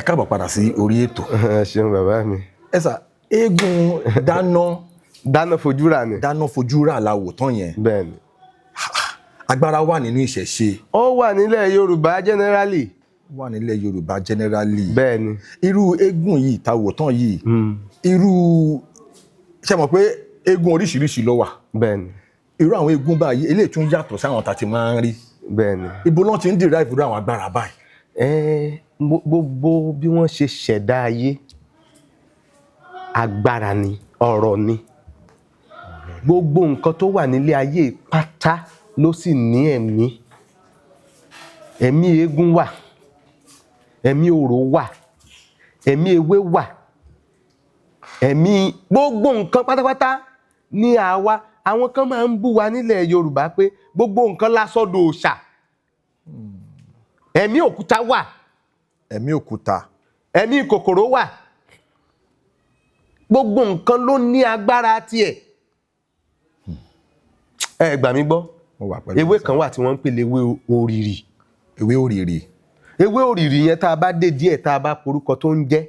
Káàbọ̀ padà sí orí ètò. Ẹ ṣeun, bàbá mi. Ẹ sà, eégún dáná Dáná fojú rà ni. Dáná fojú rà la wò tán yẹn. Bẹ́ẹ̀ ni. Agbára wà nínú ìṣẹ̀ṣe. Ó wà nílẹ̀ Yorùbá generally. Wà nílẹ̀ Yorùbá generally. Bẹ́ẹ̀ ni. Irú eégún yìí ta wò tán yìí, irú, ṣe mọ̀ pé eégún oríṣiríṣi ló wà? Bẹ́ẹ̀ ni. Irú àwọn eégún báyìí, eléyìí tún yàtọ̀ sáwọn tá a ti máa ń rí. Bẹ́ẹ̀ ni. Ibo náà ti ń derive irú àwọn agbára báyìí? Ẹ gbogbo bí wọ́n ṣe ṣẹ̀dá ayé, agbára ni, ọ̀rọ̀ ni. Gbogbo nǹkan tó wà nílé ayé pátá ló sì ní ẹ̀mí. Ẹ̀mí eégún wà, ẹ̀mí orò wà, ẹ̀mí ewé wà, ẹ̀mí gbogbo nǹkan pátápátá ní. Àwa àwọn kan máa ń bú wa nílẹ̀ Yorùbá pé gbogbo nǹkan lásọdọ̀ òòṣà. Ẹ̀mí òkúta wà. Ẹ̀mí òkúta. Ẹ̀mí kòkòrò wà. Gbogbo nǹkan ló ní agbára tiẹ̀. Ẹ gbà mí gbọ́. Mo wà pẹ̀lú Ewé yín, sir. kan wà tí wọ́n ń pè léwé òrìrì. Ewé òrìrì. Ewé òrìrì yẹn, tá a bá dé díẹ̀, tá a bá porúkọ tó ń jẹ́,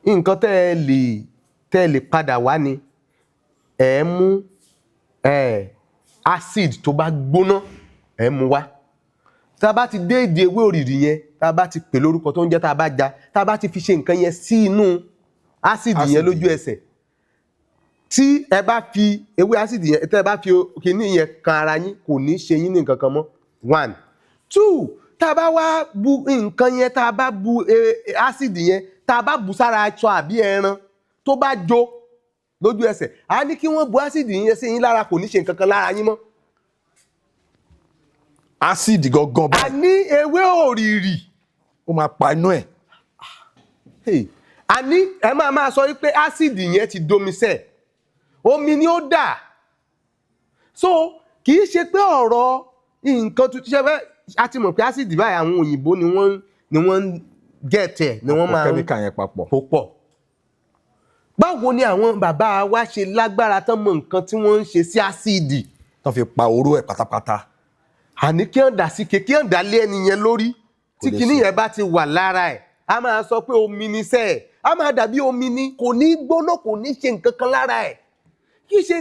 nǹkan tẹ́ ẹ lè padà wá ni ẹ mú ẹ acid tó bá gbóná, ẹ mú wá. Tá a bá ti dé ìdí ewé òrìrì yẹn, tá a bá ti pè lórúkọ tó ń jẹ́, tá a bá já, tá a bá ti fi ṣe nǹkan yẹn sí inú acid yẹn, Acid. lójú ẹsẹ̀ tí ẹ bá fi ewé acid yẹn, tẹ́ ẹ bá fi kinní yẹn kan ara yín, kò ní ṣe yín ní nǹkan kan mọ́. One, two, tá a bá wá bu nǹkan yẹn, tá a bá bu acid yẹn, tá a bá bu sára aṣọ àbí ẹran, tó bá jó lójú ẹsẹ̀, a ní kí wọ́n bu acid yẹn sí yín lára, kò ní ṣe nǹkan kan lára yín mọ́. Acid gangan A báyìí? ní ewé òrìrì. Ó máa pa inú ẹ̀. Hey, a ní ẹ máa máa sọ wípé acid yẹn ti domi sẹ́ẹ̀, omi ni ó dà. So kì í ṣe pé ọ̀rọ̀ nǹkan tuntun ṣe fẹ́. A ti mọ̀ pé acid báyìí, àwọn òyìnbó ni wọ́n ń gẹ̀tẹ̀ ni wọ́n máa ń kẹ́míkà yẹn papọ̀. Kó pọ̀. Báwo ni àwọn bàbá wa ṣe lágbára tán, mọ nǹkan tí wọ́n ń ṣe sí acid Tán fi pa oró ẹ̀ pátápátá? Àní kí wọ́n dà sí ke, kí wọ́n dà lé ẹni yẹn lórí, tí Kò lè kinní ṣe. yẹn bá ti wà lára ẹ̀, a máa sọ pé omi ni sẹ́ẹ̀, a máa dàbí omi ni, kò ní gbóná, kò ní ṣe nǹkan kan lára ẹ̀. Kì í ṣe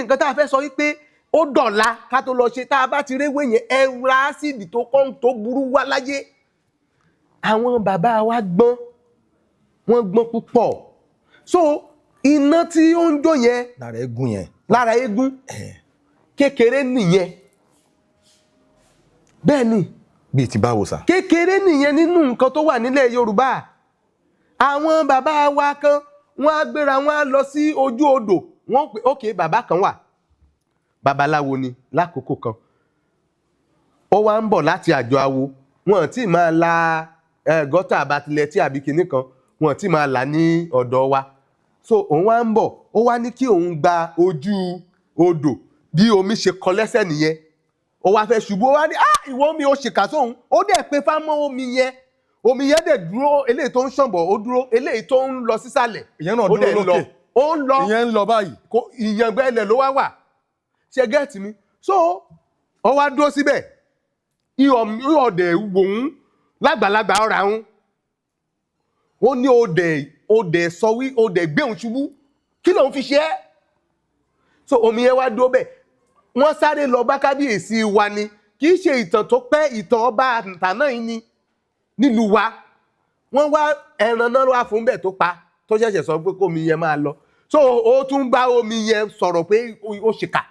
nǹkan tá a fẹ́ sọ wípé ó dọ̀la ká tó lọ ṣe. Tá a bá ti réwé yẹn, ẹ ra acid tó kọ́ tó burú wá láyé. Àwọn bàbá wa gbọ́n, wọ́n gbọ́n púpọ̀. So iná tí ó ń jó yẹn Lára eégún yẹn. lára eégún kékeré nìyẹn. Bẹ́ẹ̀ ni. Bíi ti báwo, sà? Kékeré nìyẹn nínú nǹkan tó wà nílẹ̀ Yorùbá. Àwọn bàbá wa kan, wọ́n á gbéra, wọ́n á lọ sí ojú odò. Wọ́n pè, ok, bàbá kan wà, babaláwo ni. Lákòókò kan, ó wá ń bọ̀ láti àjọ awo. Wọn tí máa la gọ́tà àbátilẹ̀ tí àbí kinní kan, wọn tí máa là ní ọ̀dọ̀ wa. So òun wá ń bọ̀, ó wá ní kí òun gba ojú odò. Bí omi ṣe kọ lẹ́sẹ̀ nìyẹn. Ó wá fẹ́ ṣubú, ó wá ní, "Ah, ìwọ omi, ó ṣèkà sóhun." Ó dẹ̀ pé fámọ́ omi yẹn, omi yẹn dẹ̀ dúró. Eléyìí tó ń ṣànbọ̀, ó dúró. Eléyìí tó ń lọ sísàlẹ̀, Ìyẹn náà ó dúró dẹ̀ ń lọ. lókè. Ó ń lọ. Ìyẹn ń lọ báyìí. Kò ìyàngbẹ́ ilẹ̀ ló wá wà. Ṣe get mi? So ó wá dúró síbẹ̀, ihò dẹ̀ wòun lágbàlagbà ọ̀rà ń. Ó ní ó dẹ̀ sọ wí, ó dẹ̀ gbé òun ṣubú, kí lòun fi ṣe é? So omi yẹn wá dúró bẹ́ẹ̀. Wọ́n sáré lọ bá kábíyèsí wa ni. Kì í ṣe ìtàn tó pẹ́, ìtàn ọba àtàná yìí ni nílùú wa. Wọ́n wá ẹran náà wá fún bẹ́ẹ̀ tó pa, tó ṣẹ̀ṣẹ̀ sọ pé kómi yẹn máa lọ. So ó tún bá omi yẹn sọ̀rọ̀ pé ó ṣèkà.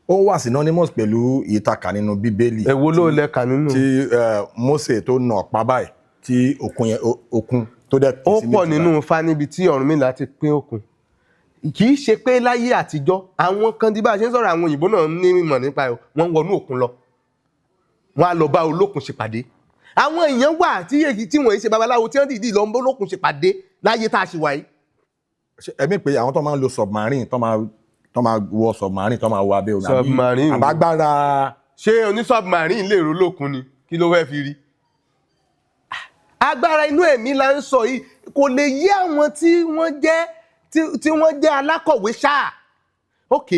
Ó wà synonymous pẹ̀lú ìtaka nínú Bíbélì. Èwo ló lẹ́ka nínú? Tí Mósè tó nà ọ̀pá báyìí, tí òkun yẹn, òkun tó dẹ̀ pín Ó sí pọ̀ méjì nínú báyìí. Ifá níbi tí Ọ̀rúnmìlà ti pín òkun. Kì í ṣe pé láyé àtijọ́, àwọn kan tí bá a ṣe ń sọ̀rọ̀, àwọn òyìnbó náà ní ìmọ̀ nípa ẹ̀. Wọ́n wọnú òkun lọ, wọ́n á lọ bá olókun ṣèpàdé. Àwọn èèyàn wà tí èyí tí wọ́n ń ṣe babaláwo, tí wọ́n dìídì lọ ń bá olókun ṣèpàdé láyé tá a ṣe wà yìí. Ṣé ẹ̀mí pé àwọn tó máa ń lo submarine, tó máa wọ submarine, tó máa wọ abẹ́ omi, Submarine wo? Àbágbára. Ṣé oní submarine lè ro lókun ni? Kí ló fẹ́ fi rí? Agbára inú ẹ̀mí la ń sọ yìí. Kò lè yé àwọn tí wọ́n jẹ́ alákọ̀wé ṣáà. Ok,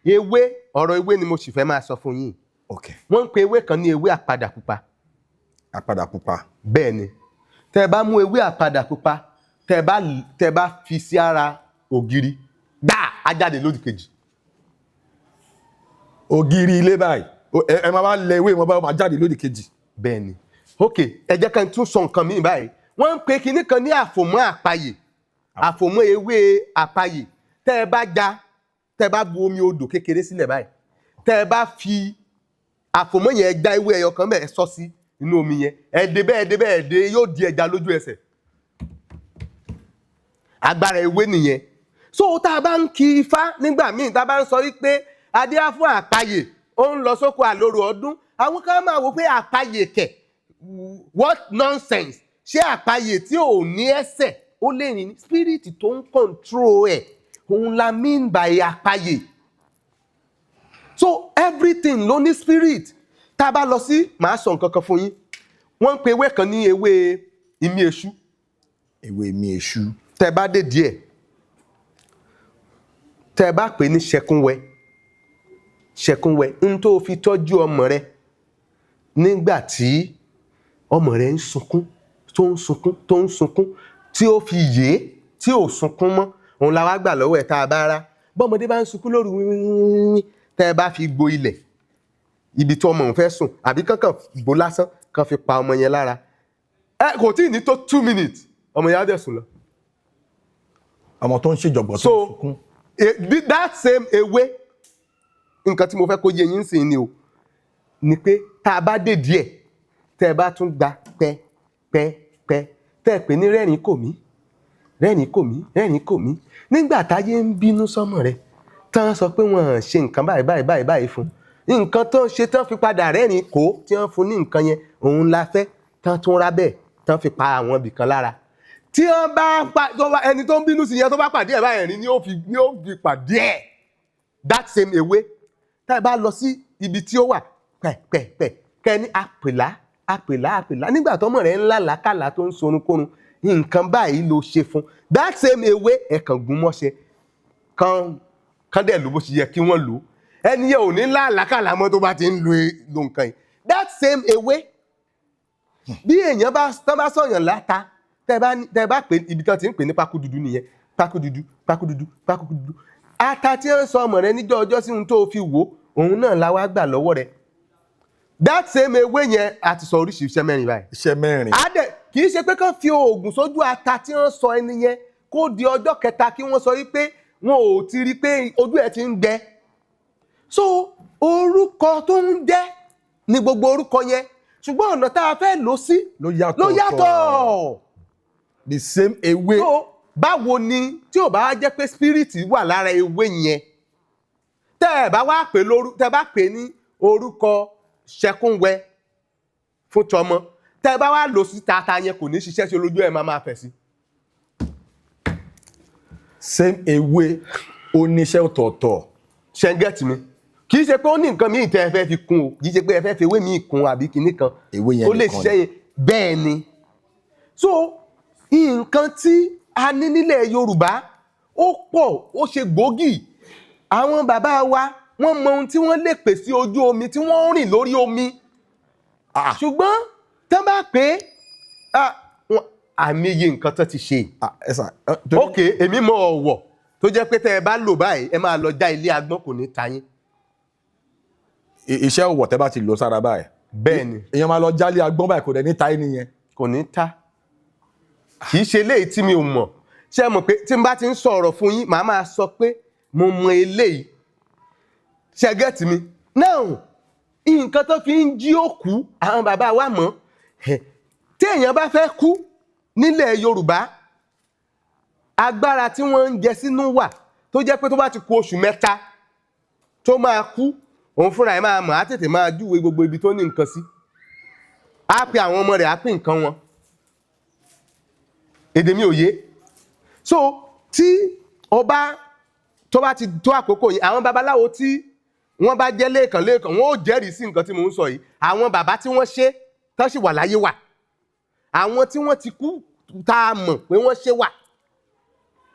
ewé, ọ̀rọ̀ ewé ni mo sì fẹ́ máa sọ fún yín. Wọ́n ń pe ewé kan ní ewé àpadà pupa. Àpadà pupa. Bẹ́ẹ̀ ni, tẹ́ ẹ bá mú ewé àpadà pupa, tẹ́ ẹ bá fi sí ara ògiri gbà, á jáde lódì kejì. Ògiri ilé báyìí, ẹ máa bá lẹ ewé wọn bá máa jáde lódì kejì. Bẹ́ẹ̀ ni. Ok, ẹ jẹ́ ká n tún sọ nǹkan míì báyìí. Wọ́n ń pe kinní kan ní àfòmọ́ àpayè, àfòmọ́ ewé àpayè. Tẹ́ ẹ bá já, tẹ́ ẹ bá bu omi odò kékeré sílẹ̀ báyìí, tẹ́ ẹ bá fi àfòmọ́ yẹn já ewé ẹyọ kan bẹ́ẹ̀, ẹ sọ sí inú omi yẹn, ẹ dé bẹ́ẹ̀, dé bẹ́ẹ̀, dé, yóò di ẹja lójú ẹsẹ̀. Agbára ewé nìyẹn. So tá a bá ń kí ifá nígbà míì, tá a bá ń sọ wípé adíá fún àpayè, ó ń lọ sóko àlórò ọdún, àwọn kan máa wò pé àpayè kẹ̀, what nonsense! Ṣé àpayè tí ò ní ẹsẹ̀ ó lè rìn ní? Spirit tó ń control ẹ̀, òun la mean by àpayè. So everything ló ní spirit. Tá a bá lọ sí, màá sọ nǹkan kan fún yín. Wọ́n ń pe ewé kan ní ewé imí eṣú. Ewé mi èṣù. Tẹ́ bá dé díẹ̀, tẹ́ bá pè ní ṣẹkúnwẹ, ṣẹkúnwẹ ń tó fi tọ́jú ọmọ rẹ nígbà tí ọmọ rẹ ń sunkún, tó ń sunkún, tó ń sunkún, tí ó fi yé tí ò sunkún mọ́, òun la wá gbà lọ́wọ́ ẹ̀. Tá a bá rá bọ́mọdé bá ń sunkún lóru wíwíwíwí, tẹ́ ẹ bá fi gbo ilẹ̀ ibi tí ọmọ òun fẹ́ sùn, àbí kankan gbó lásán kan fi pa ọmọ yẹn lára, ẹ kò tí ì ní tó 2 minutes, ọmọ yẹn á dẹ̀ sùn lọ. Ọmọ tó ń ṣèjọ̀gbọ̀n tó ń So sunkún. That same ewé, nǹkan tí mo fẹ́ kó yé yín sìn ni o, ni pé tá a bá dé díẹ̀, tẹ́ ẹ bá tún gba pẹ́ pẹ́ pẹ́, tẹ́ ẹ pè ní rẹ́rìn kò mí, rẹ́rìn kò mí, rẹ́rìn kò mí, nígbà táyé ń bínú sọ́mọ rẹ̀, tán sọ pé wọ́n ṣe nǹkan báyìí báyìí báyìí báyìí fún nǹkan tó ń ṣe, tán fi padà rẹ́rìn kó tí wọ́n fún ní nǹkan yẹn, òun la fẹ́ tán tún rá bẹ́ẹ̀, tán fi pa àwọn ibìkan lára tí wọ́n bá pa tó bá ẹni tó ń bínú sí yẹn, tó bá pàdé ẹ̀ báyìí, ẹ̀rín ni ó fi pàdé ẹ̀. That same ewé, tá ẹ bá lọ sí ibi tí ó wà pẹ̀pẹ̀pẹ̀, kẹ́ ní àpèlá, àpèlá, àpèlá, nígbà tọ́mọ rẹ̀ ń lálàákàlà, tó ń sorunkórun, nǹkan báyìí ló ṣe fún. That same ewé, ẹ̀ kàn gún mọ́ṣẹ́ kan kan dẹ̀ ló bó ṣe yẹ kí wọ́n lò ó, ẹni yẹn ò ní lálàákàlà mọ́ tó bá ti ń lo nǹkan yìí. That same ewé, bí èèyàn bá tán bá sọ̀yàn láta, tẹ́ bá pè ibi tán ti ń pè ní pákó dúdú nìyẹn, pákó dúdú, pákó dúdú, pákó dúdú, ata tí ń sọ ọmọ rẹ níjọ́ ọjọ́ sí ohun tó fi wò, òun náà la wá gbà lọ́wọ́ rẹ. That same ewé yẹn, a ti sọ oríṣi iṣẹ́ mẹ́rin báyìí. Iṣẹ́ mẹ́rin. Á dẹ̀ kì í ṣe pé kán fi oògùn sójú ata tí wọ́n sọ ẹni yẹn, kó di ọjọ́ kẹta kí wọ́n sọ wípé wọn ò ti rí pé ojú ẹ̀ ti ń gbẹ. So orúkọ tó ń jẹ́ ní gbogbo orúkọ yẹn, ṣùgbọ́n ọ̀nà tá a fẹ́ lò sí ló yàtọ̀. Ló yàtọ̀. The same ewé. So báwo ni tí ò bá jẹ́ pé spirit wà lára ewé yẹn, tẹ́ ẹ bá wá pè lóru, tẹ́ ẹ bá pè ní orúkọ ṣẹkúnwẹ fún tọmọ, tẹ́ ẹ bá wá lò sí tata yẹn, kò ní ṣiṣẹ́ sí olójú ẹ̀, máa máa fẹ̀ sí. Same ewé, ó níṣẹ́ ọ̀tọ̀ọ̀tọ̀. Ṣe ń get mi? Kì í ṣe pé ó ní nǹkan míì tẹ́ ẹ fẹ́ fi kún o, kì í ṣe pé ẹ fẹ́ fi ewé míì kún àbí kinní kan. Ewé yẹn ó lè nìkan ṣiṣẹ́ yẹn. Bẹ́ẹ̀ ni. So nǹkan tí a ní nílẹ̀ Yorùbá, ó pọ̀, ó ṣe gbòógì. Àwọn bàbá wa, wọ́n mọ ohun tí wọ́n lè pè sí ojú omi tí wọ́n ń rìn lórí omi. Ah. Ṣùgbọ́n tán bá pé ah, àmì iye nǹkan tán ti ṣe. Ah, ẹ sà Ok, èmi mọ ọ̀wọ̀ tó jẹ́ pé tẹ́ ẹ bá lò báyìí, ẹ máa lọ já ilé agbọ́n, kò ní ta yín. Iṣẹ́ òwò, tẹ́ bá ti lò sára báyìí, Bẹ́ẹ̀ ni. èèyàn máa lọ jálé agbọ́n báyìí, kò dẹ̀ ní ta ẹni yẹn. Kò ní ta. Kì í ṣe eléyìí tí mi ò mọ̀. Ṣé ẹ mọ̀ pé tí n bá ti ń sọ̀rọ̀ fún yín, màá máa sọ pé mo mọ eléyìí? Ṣe get mi now? Nǹkan tó fi ń jí òkú, àwọn bàbá wa mọ̀. Tí èèyàn bá fẹ́ kú nílẹ̀ Yorùbá, agbára tí wọ́n ń jẹ sínú wà tó jẹ́ pé tó bá ti kú oṣù 3 tó máa kú, òun fúnra ẹ̀ máa mọ̀, á tètè máa júwe gbogbo ibi tó ní nǹkan sí, á pe àwọn ọmọ rẹ̀, á pín nǹkan wọn. Èdè mi ò yé. So tí ọba tó bá ti tó àkókò yìí, àwọn babaláwo tí wọ́n bá jẹ́ lẹ́ẹ̀kan lẹ́ẹ̀kan, wọ́n ó jẹ́rìí sí nǹkan tí mò ń sọ yìí. Àwọn bàbá tí wọ́n ṣe tán sì wà láyé wà, àwọn tí wọ́n ti kú tá a mọ̀ pé wọ́n ṣe wà.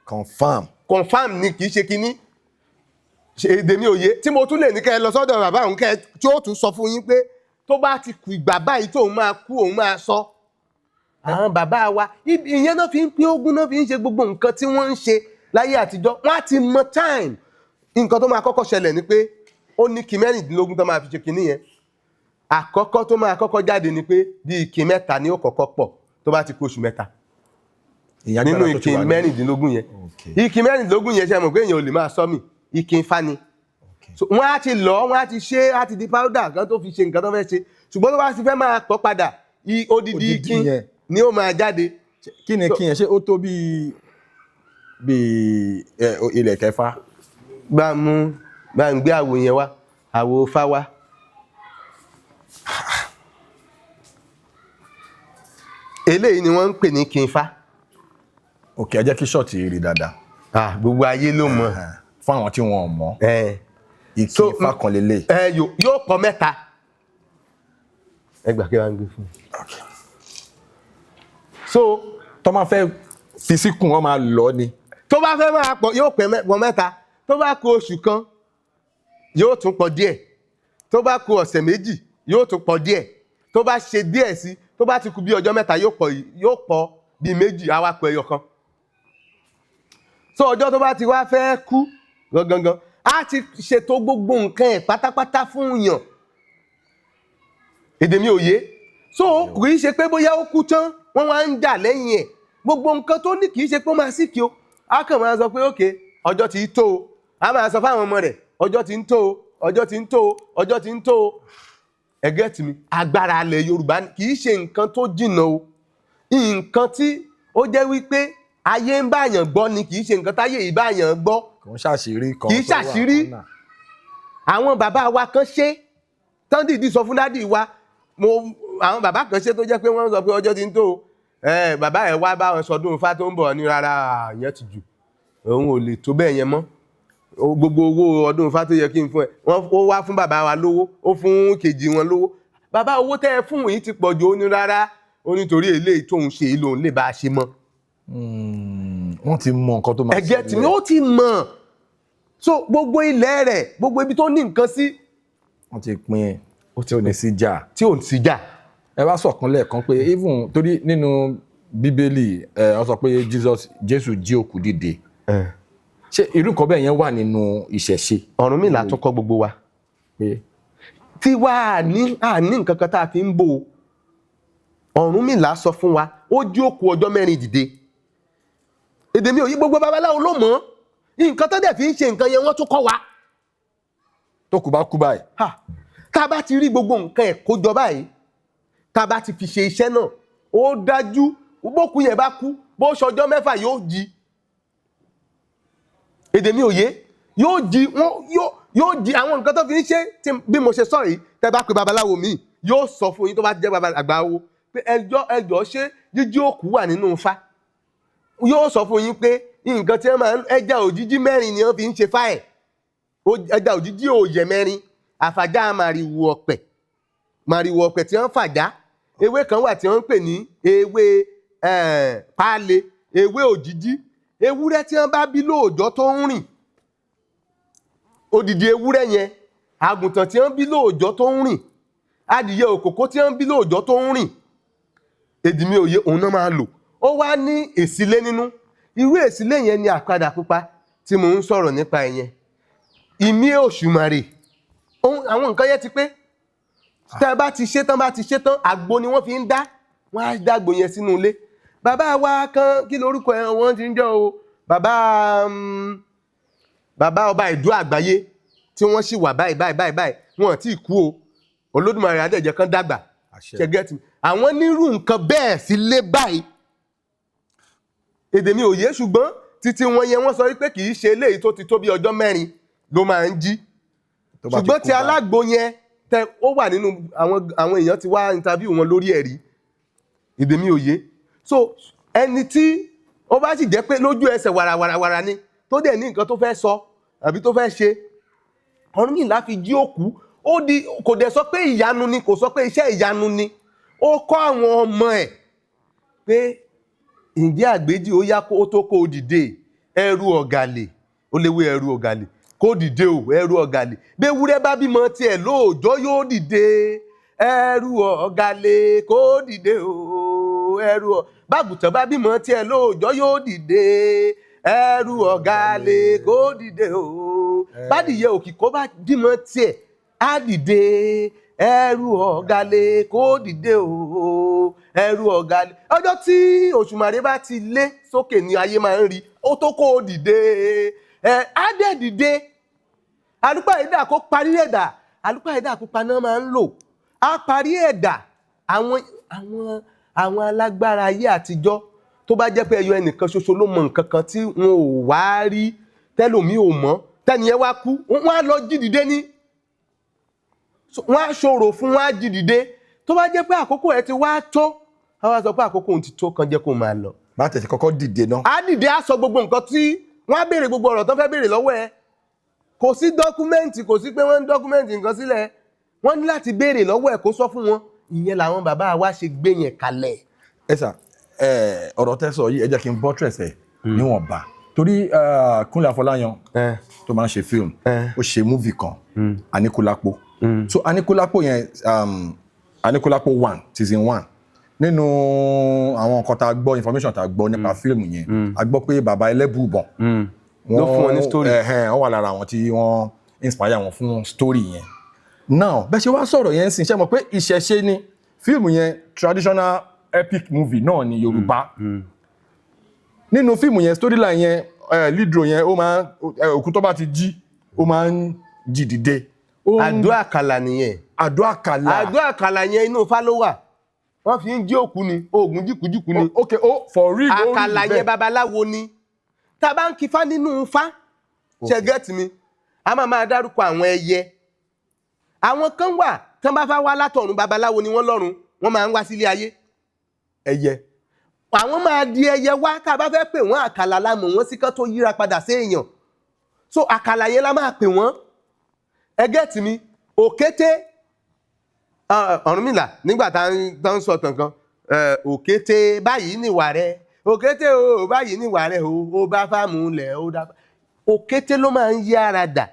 Confam. Confam ni, kì í ṣe kinní. Ṣe èdè mi ò yé tí mo tún lè ní kẹ́ ẹ lọ sọ́dọ̀ bàbá òun, kẹ́ ẹ tí ó tún sọ fún yín pé Tó bá ti kù ìgbà báyìí tóun máa kú, òun máa sọ. Àwọn bàbá wa, ìyẹn náà fi ń pín ogún, náà fi ń ṣe gbogbo nǹkan tí wọ́n ń ṣe láyé àtijọ́. Wọ́n á ti mọ time. Nǹkan tó máa kọ́kọ́ ṣẹlẹ̀ ni pé ó ní kí 16 tó máa fi ṣe kinní yẹn. Àkọ́kọ́ tó máa kọ́kọ́ jáde ni pé bí ike 3 ni ó kọ́kọ́ pọ̀ tó bá ti kú oṣù 3 Ìyẹn nínú agbára tó ti ike wà ní- 16 yẹn. Ike 16 yẹn, ṣe mọ̀ pé èèyàn ò lè máa sọ mí ike ifá ni. So, wọ́n á ti lọ, wọ́n á ti ṣe, á ti di powder kan tó fi ṣe nǹkan tó fẹ́ ṣe. Ṣùgbọ́n tó bá ti fẹ́ máa pọ̀ padà, odidi Odidi ike yẹn. ni ó máa jáde. Kí ni kí yẹn ṣe ó tó bíi ilẹ̀ kẹfà? Gbá mú, bá ń gbé àwo yẹn wá, àwo fá wá. Eléyìí ni wọ́n ń pè ní kinfa. Ok, ẹ jẹ́ kí ṣọ́ọ̀tì rí dáadáa. Ah, gbogbo ayé ló mọ̀. Fún àwọn tí wọn ò mọ̀, ìkí ifá kan lélẹ̀. Ẹ yóò pọ̀ 3. Ẹ gbà kí wọ́n gbé fún un. So Tó máa fẹ́ fi síkùn, wọn máa lọ ni. Tó bá fẹ́ máa pọ̀, yóò pọ̀ 3. Tó bá kù oṣù kan, yóò tún pọ̀ díẹ̀. Tó bá kù ọ̀sẹ̀ 2, yóò tún pọ̀ díẹ̀. Tó bá ṣe díẹ̀ sí, tó bá ti kù bí ọjọ́ 3, yóò pọ̀ bí 2, á wá kù ẹyọ kan. So ọjọ́ tó bá ti wá fẹ́ kú gangan, á ti ṣètò gbogbo nǹkan ẹ̀ pátápátá fún yàn. Èdè mi ò yé. So kì í ṣe pé bóyá ó kú tán, wọ́n wá ń jà lẹ́yìn ẹ̀. Gbogbo nǹkan tó ní, kì í ṣe pé ó máa síkì o. Á kàn máa sọ pé ok, ọjọ́ ti tó o. Á máa sọ fáwọn ọmọ rẹ̀, ọjọ́ ti ń tó o, ọjọ́ ti ń tó o, ọjọ́ ti ń tó o. Ẹ get mi? Agbára alẹ̀ Yorùbá kì í ṣe nǹkan tó jìnnà o. Nǹkan tí ó jẹ́ wípé ayé ń báyàn gbọ́ ni, kì í ṣe nǹkan táyé yìí báyàn gbọ́. Kò ń ṣàṣírí kan Kì í tó wà ṣàṣírí. lọ́nà. Àwọn bàbá wa kan ṣe tán dìídì sọ fún daddy wa. Mo àwọn bàbá kan ṣe tó jẹ́ pé wọ́n sọ pé ọjọ́ ti ń tó o. Ẹ bàbá ẹ̀ wá bá wọn sọdún Ifá tó ń bọ̀ ní, rárá, ìyẹn ti jù, òun ò lè tó bẹ́ẹ̀ yẹn mọ́. Gbogbo owó ọdún Ifá tó yẹ kí n fún ẹ, wọ́n ó wá fún bàbá wa lówó, ó fún kejì wọn lówó. Bàbá, owó tẹ́ ẹ fún yìí ti pọ̀ jù. Ó ní rárá, ó nítorí eléyìí tóun ṣe yìí lòun lè bá a ṣe mọ́. Wọ́n ti mọ nǹkan tó máa Ẹ̀gẹ́ tí ó ti mọ̀. So gbogbo ilẹ̀ rẹ̀, gbogbo ibi tó ní nǹkan sí, Wọ́n ti pín in tí ò ní sí jà. Tí ò ń sí jà. Ẹ wá sọ̀kan lẹ́ẹ̀kan pé even torí nínú Bíbélì, ẹ wọ́n sọ pé Jesus, Jésù jí òkú dìde. Ṣé irú nǹkan bẹ́ẹ̀ yẹn wà nínú ìṣẹ̀ṣe? Ọ̀rúnmìlà tún kọ́ gbogbo wa. Pé Tí wà ní àní nǹkan kan tá a fi ń bò ó. Ọ̀rúnmìlà sọ fún wa, ó jí òkú ọjọ́ 4 dìde. Èdè mi ò yí. Gbogbo babaláwo ló mọ̀ nǹkan tó dẹ̀ fi ń ṣe nǹkan yẹn, wọ́n tún kọ́ wa. Tó kù bá kú báyìí. Ha! Tá a bá ti rí gbogbo nǹkan ẹ̀ kó jọ báyìí, tá a bá ti fi ṣe iṣẹ́ náà, ó dájú, bókú yẹn bá kú, bó ṣọjọ́ 6, yóò jí. Èdè mi ò yé. Yóò jí, wọn yóò jí. Àwọn nǹkan tó fi ń ṣe bí mo ṣe sọ yìí, tẹ́ bá pe babaláwo míì, yóò sọ fún yín, tó bá jẹ́ baba àgbà wo, pé ẹjọ́ ẹjọ́, ṣé jíjí òkú wà nínú Ifá? Yóò sọ fún yín pé nǹkan tí wọ́n máa ń ẹja òjìjí 4 ni wọ́n fi ń ṣe fáẹ̀. Ẹja òjìjí òòyẹ̀ 4, àfàjá màrìwò ọ̀pẹ̀, màrìwò ọ̀pẹ̀ tí wọ́n fàjá, ewé kan wà tí wọ́n ń pè ní ewé páálé, ewé òjìjí, ewúrẹ́ tí wọ́n bá bí lóòjọ́ tó ń rìn, odidi ewúrẹ́ yẹn, àgùntàn tí wọ́n bí lóòjọ́ tó ń rìn, adìyẹ òkòkò tí wọ́n bí lóòjọ́ tó ń rìn. Èdè mi ò yé. Òun náà máa lò. Ó wá ní èsílé nínú. Irú èsílé yẹn ni àpadà pupa tí mò ń sọ̀rọ̀ nípa ẹ̀ yẹn, ìmí òṣùmàrè. Àwọn nǹkan yẹn ti pé. Tá a bá ti ṣe tán, bá ti ṣe tán, àgbo ni wọ́n fi ń dá. Wọ́n á dágbo yẹn sínú ilé. Bàbá wa kan, kí lorúkọ ẹ wọ́n ti ń jẹ́ o, bàbá ọba ìdú àgbáyé tí wọ́n sì wà báyìí báyìí báyìí báyìí, wọn ò tí ì kú o. Olódùmarè adẹ́jẹ́ kan dàgbà. Àṣẹ. Ṣe get me? Àwọn nírú nǹkan bẹ́ẹ̀ sí lé báyìí. Èdè mi ò yé, ṣùgbọ́n títí wọn yẹn, wọ́n sọ wípé kì í ṣe eléyìí tó ti tó bí ọjọ́ 4 ló máa ń jí. Tó bá ti Ṣùgbọ́n kú ti báyìí. alágbo yẹn tẹ ó wà nínú àwọn èèyàn ti wá interview wọn lórí ẹ̀rí. Èdè mi ò yé. So ẹni tí ó bá sì jẹ́ pé lójú ẹsẹ̀ wàràwàràwàrà ni, tó dẹ̀ ní nǹkan tó fẹ́ sọ àbí tó fẹ́ ṣe, Ọ̀rúnmìlà fi jí òkú ó di. Kò dẹ̀ sọ pé ìyanu ni, kò sọ pé iṣẹ́ ìyanu ni. Ó kọ́ àwọn ọmọ ẹ̀ pé ǹjẹ́ àgbéjì ó yá kó tó kó o dìde, ẹrú ọ̀gàlè, ó léwé ẹrú ọ̀gàlè kó dìde o. Ẹrú ọ̀gàlè, bí ewúrẹ́ bá bímọ tiẹ̀ lóòjọ́, yóò dìde. Ẹrù ọ̀gá lè kó dìde o, ẹrù ọ̀ bágùtàn bá bímọ tiẹ̀ lóòjọ́ yóò dìde. Ẹrù ọ̀gá lè kó dìde o, bádìyẹ òkìkó bá bímọ tiẹ̀ á dìde. Ẹrù ọ̀gá lè kó dìde o, ẹrù ọ̀gá lè. Ọjọ́ tí Òṣùmàrè bá ti lé sókè ní ayé máa ń rí ó tó kó o dìde, ẹ á dẹ̀ dìde. Àlùpàídà kó parí ẹ̀dà, àlùpàídà pupa náà máa ń lò, á parí ẹ̀dà. Àwọn alágbára ayé àtijọ́, tó bá jẹ́ pé ẹyọ ẹnìkan ṣoṣo ló mọ nǹkan kan tí wọn ò wá rí, tẹ́lòmíì ò mọ̀, tẹ́niyẹn wá kú, wọ́n á lọ jí dìde ní, wọ́n á ṣòro fún wọn, á jí dìde. Tó bá jẹ́ pé àkókò ẹ ti wá tó, á wá sọ pé àkókò òun ti tó kan, jẹ́ kó máa lọ. Bá tẹ̀sí kọ́kọ́ dìde náà. Á dìde, á sọ gbogbo nǹkan tí wọ́n á béèrè, gbogbo ọ̀rọ̀ tó fẹ́ béèrè lọ́wọ́ ẹ. Kò sí document, kò sí pé wọ́n ń document nǹkan sílẹ̀. Wọ́n ní láti béèrè lọ́wọ́ ẹ̀ kó sọ fún wọn. Ìyẹn làwọn bàbá wa ṣe gbé yẹn kalẹ̀. Ẹ sà, ẹ ọ̀rọ̀ tẹ́ sọ yìí, ẹ jẹ́ kí n buttress ẹ̀ níwọ̀nba, torí Kúnlé Afọláyan tó máa ń ṣe fíìmù, ó ṣe movie kan, Aníkúlápó. So Aníkúlápó yẹn, Aníkúlápó 1, season 1, nínú àwọn nǹkan tá a gbọ́, information tá a gbọ́ nípa fíìmù yẹn, a gbọ́ pé bàbá Ẹlẹ́bùúbọn Ló fún wọn ní story. Ẹ̀hẹ́n, wọ́n wà lára àwọn tí wọ́n inspire wọn fún story yẹn. Now, bẹ́ẹ̀ ṣe wá sọ̀rọ̀ yẹn ń sìn, ṣe mọ̀ pé ìṣẹ̀ṣe ni fíìmù yẹn, traditional epic movie náà ni Yorùbá. Nínú fíìmù yẹn, storyline yẹn, lead role yẹn, ó máa ń òkú tó bá ti jí, ó máa ń jí dìde. Àdó àkàlà nìyẹn. Àdó àkàlà. Àdó àkàlà yẹn, inú Ifá ló wà. Wọ́n fi ń jí òkú ni, oògùn jìkújìkú ni. Ok, ó for real, ó rí Àkàlà bẹ́ẹ̀. yẹn, babaláwo ni. Tá a bá ń kifá nínú Ifá, ṣe get mi, a máa máa dárúkọ àwọn ẹyẹ. Àwọn kan wà tí wọ́n bá fẹ́ wá látọ̀run, babaláwo ni wọ́n lọ́run, wọ́n máa ń wá sílé ayé. Ẹyẹ. Àwọn máa di ẹyẹ wá. Tá a bá fẹ́ pè wọ́n, àkàlà la mọ̀ wọ́n sí kán tó yíra padà sí èèyàn. So àkàlà yẹn la máa pè wọ́n. Ẹ get mi? Òkété, Ọ̀rúnmìlà, nígbà tá ń sọ tàn kan, òkété báyìí níwà rẹ, òkété o, báyìí níwà rẹ o, ó bá fáàmù lẹ̀, ó dá. Òkété ló máa ń yí ara dà,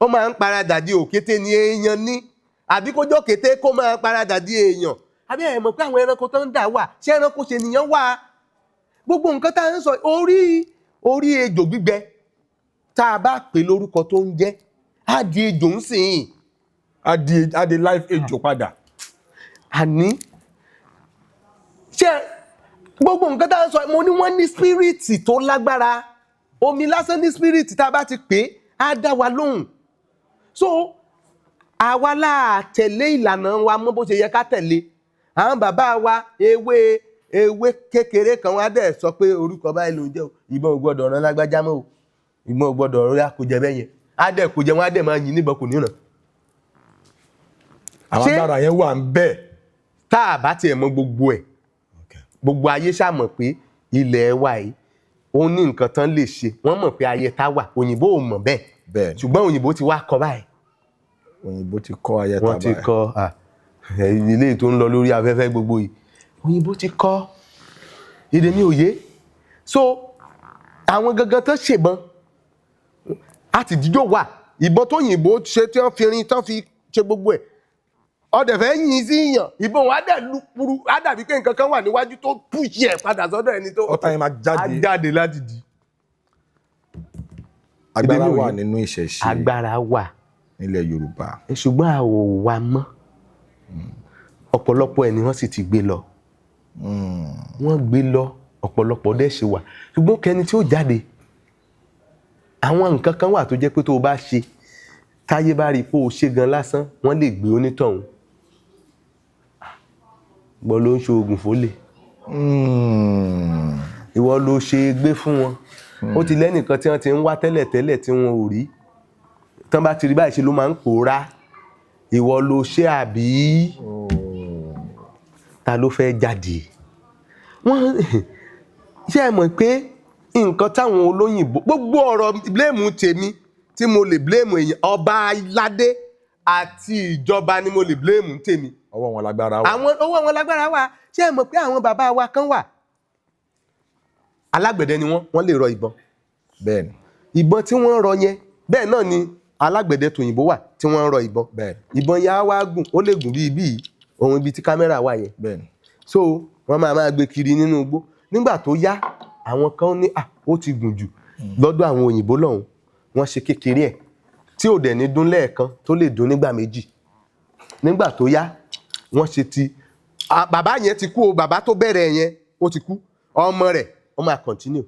ó máa ń paradà di òkété ní èèyàn ní, àbí kó jọ́ kété kó máa paradà di èèyàn. Àbí ẹ mọ̀ pé àwọn ẹranko tó ń dà wà, ṣé ẹranko ṣe nìyẹn wà? Gbogbo nǹkan tá à ń sọ, orí ejò gbígbẹ, tá a bá pè lórúkọ tó ń jẹ́, á di ejò ń sìn. Á di life ejò padà. Àní ṣé gbogbo nǹkan tá à ń sọ, mo ní wọ́n ní spirit tó lágbára. Omi lásán ní spirit, tá a bá ti pè é, á dá wa lóhùn. So àwa láà tẹ̀lé ìlànà wa mọ́ bó ṣe yẹ ká tẹ̀lé. Àwọn bàbá wa, ewé ewé kékeré kan wá dẹ̀ sọ pé orúkọ báyìí ló ń jẹ́ o, ìbọn ò gbọ́dọ̀ rán lágbájá mọ́ o, ìbọn ò gbọ́dọ̀ rán, kò jẹ bẹ́ẹ̀ yẹn, á dẹ̀ kò jẹ wọn, á dẹ̀ máa yìn níbọn, kò ní ràn. Àwọn agbára yẹn wà ń bẹ́ẹ̀. Tá a bá tiẹ̀ mọ gbogbo ẹ̀, gbogbo ayé ṣàmọ̀ pé ilẹ̀ wa yìí, ó ní nǹkan tán lè ṣe. Wọ́n mọ̀ pé ayé tá wà, òyìnbó ò mọ̀ bẹ́ẹ̀. Ṣùgbọ́n òyìnbó ti wá kọ báyìí. Òyìnbó ti kọ́ ayẹta. Wọ́n ti kọ́ ilé tó ń lọ lórí afẹ́fẹ́ gbogbo yìí, òyìnbó ti kọ́ èdè mi ò yé. So àwọn gangan tán ṣèbọn àti jíjó wà, ìbọn tó yìnbó ṣe, tí wọ́n fi rin tán fi ṣe gbogbo ẹ̀, ọdẹ fẹ́ yìn sí yàn, ìbọn wa dẹ̀ lu puru, á dàbí pé nǹkan kan wà níwájú tó push ẹ̀ padà sọ́dọ̀ ẹni tó Ọ̀tá yẹn máa á jáde. Jáde láti di. Agbára Èdè mi ò wà yé. nínú ìṣẹ̀ṣe Agbára wà. nílẹ̀ Yorùbá. Ṣùgbọ́n a ò wá mọ́. Ọ̀pọ̀lọpọ̀ ẹ̀ ni wọ́n sì ti gbé lọ, wọ́n gbé lọ, ọ̀pọ̀lọpọ̀ dẹ̀ ṣe wà. Ṣùgbọ́n kẹni tí ó jáde, àwọn nǹkan kan wà tó jẹ́ pé tó o bá ṣe, táyé bá rí i pé o ṣe gan lásán, wọ́n lè gbé onítọ̀hún gbọ́ ló ń ṣe oògùn fólè. Ìwọ ló ṣe gbé fún wọn. Ó ti lẹ́nìkan tí wọ́n ti ń wá tẹ́lẹ̀ tẹ́lẹ̀ tí wọn ò rí, tán bá ti rí báyìí, ṣe ló máa ń pòórá. Ìwọ ló ṣe, àbí ta ló fẹ́ jáde? Wọ́n ṣe é mọ̀ pé nǹkan táwọn olóyìnbó, gbogbo ọ̀rọ̀ blame tèmi tí mo lè blame èèyàn, ọba aládé àti ìjọba ni mo lè blame tèmi. Ọwọ́ wọn lágbára wà. Àwọn owó wọn lágbára wà. Ṣé ẹ mọ̀ pé àwọn bàbá wa kan wà, alágbẹ̀dẹ ni wọ́n, wọ́n lè rọ ìbọn. Bẹ́ẹ̀ni. Ìbọn tí wọ́n rọ yẹn, bẹ́ẹ̀ náà ni Alágbẹ̀dẹ tòyìnbó wà tí wọ́n ń rọ ìbọn. Ìbọn yẹn á wá gùn, ó lè gùn bíi bíi ohun ibi tí kámẹ́rà wà yẹn. So wọ́n máa máa gbé kiri nínú igbó. Nígbà tó yá, àwọn kan ní à ó ti gùn jù. Lọ́dọ̀ àwọn òyìnbó lọ́hùn, wọ́n ṣe kékeré ẹ̀ tí ò dẹ̀ ní dún lẹ́ẹ̀kan, tó lè dún nígbà méjì. Nígbà tó yá, wọ́n ṣe ti bàbá yẹn ti kú o. Bàbá tó bẹ̀rẹ̀ yẹn, ó ti kú. Ọmọ rẹ̀, ó máa continue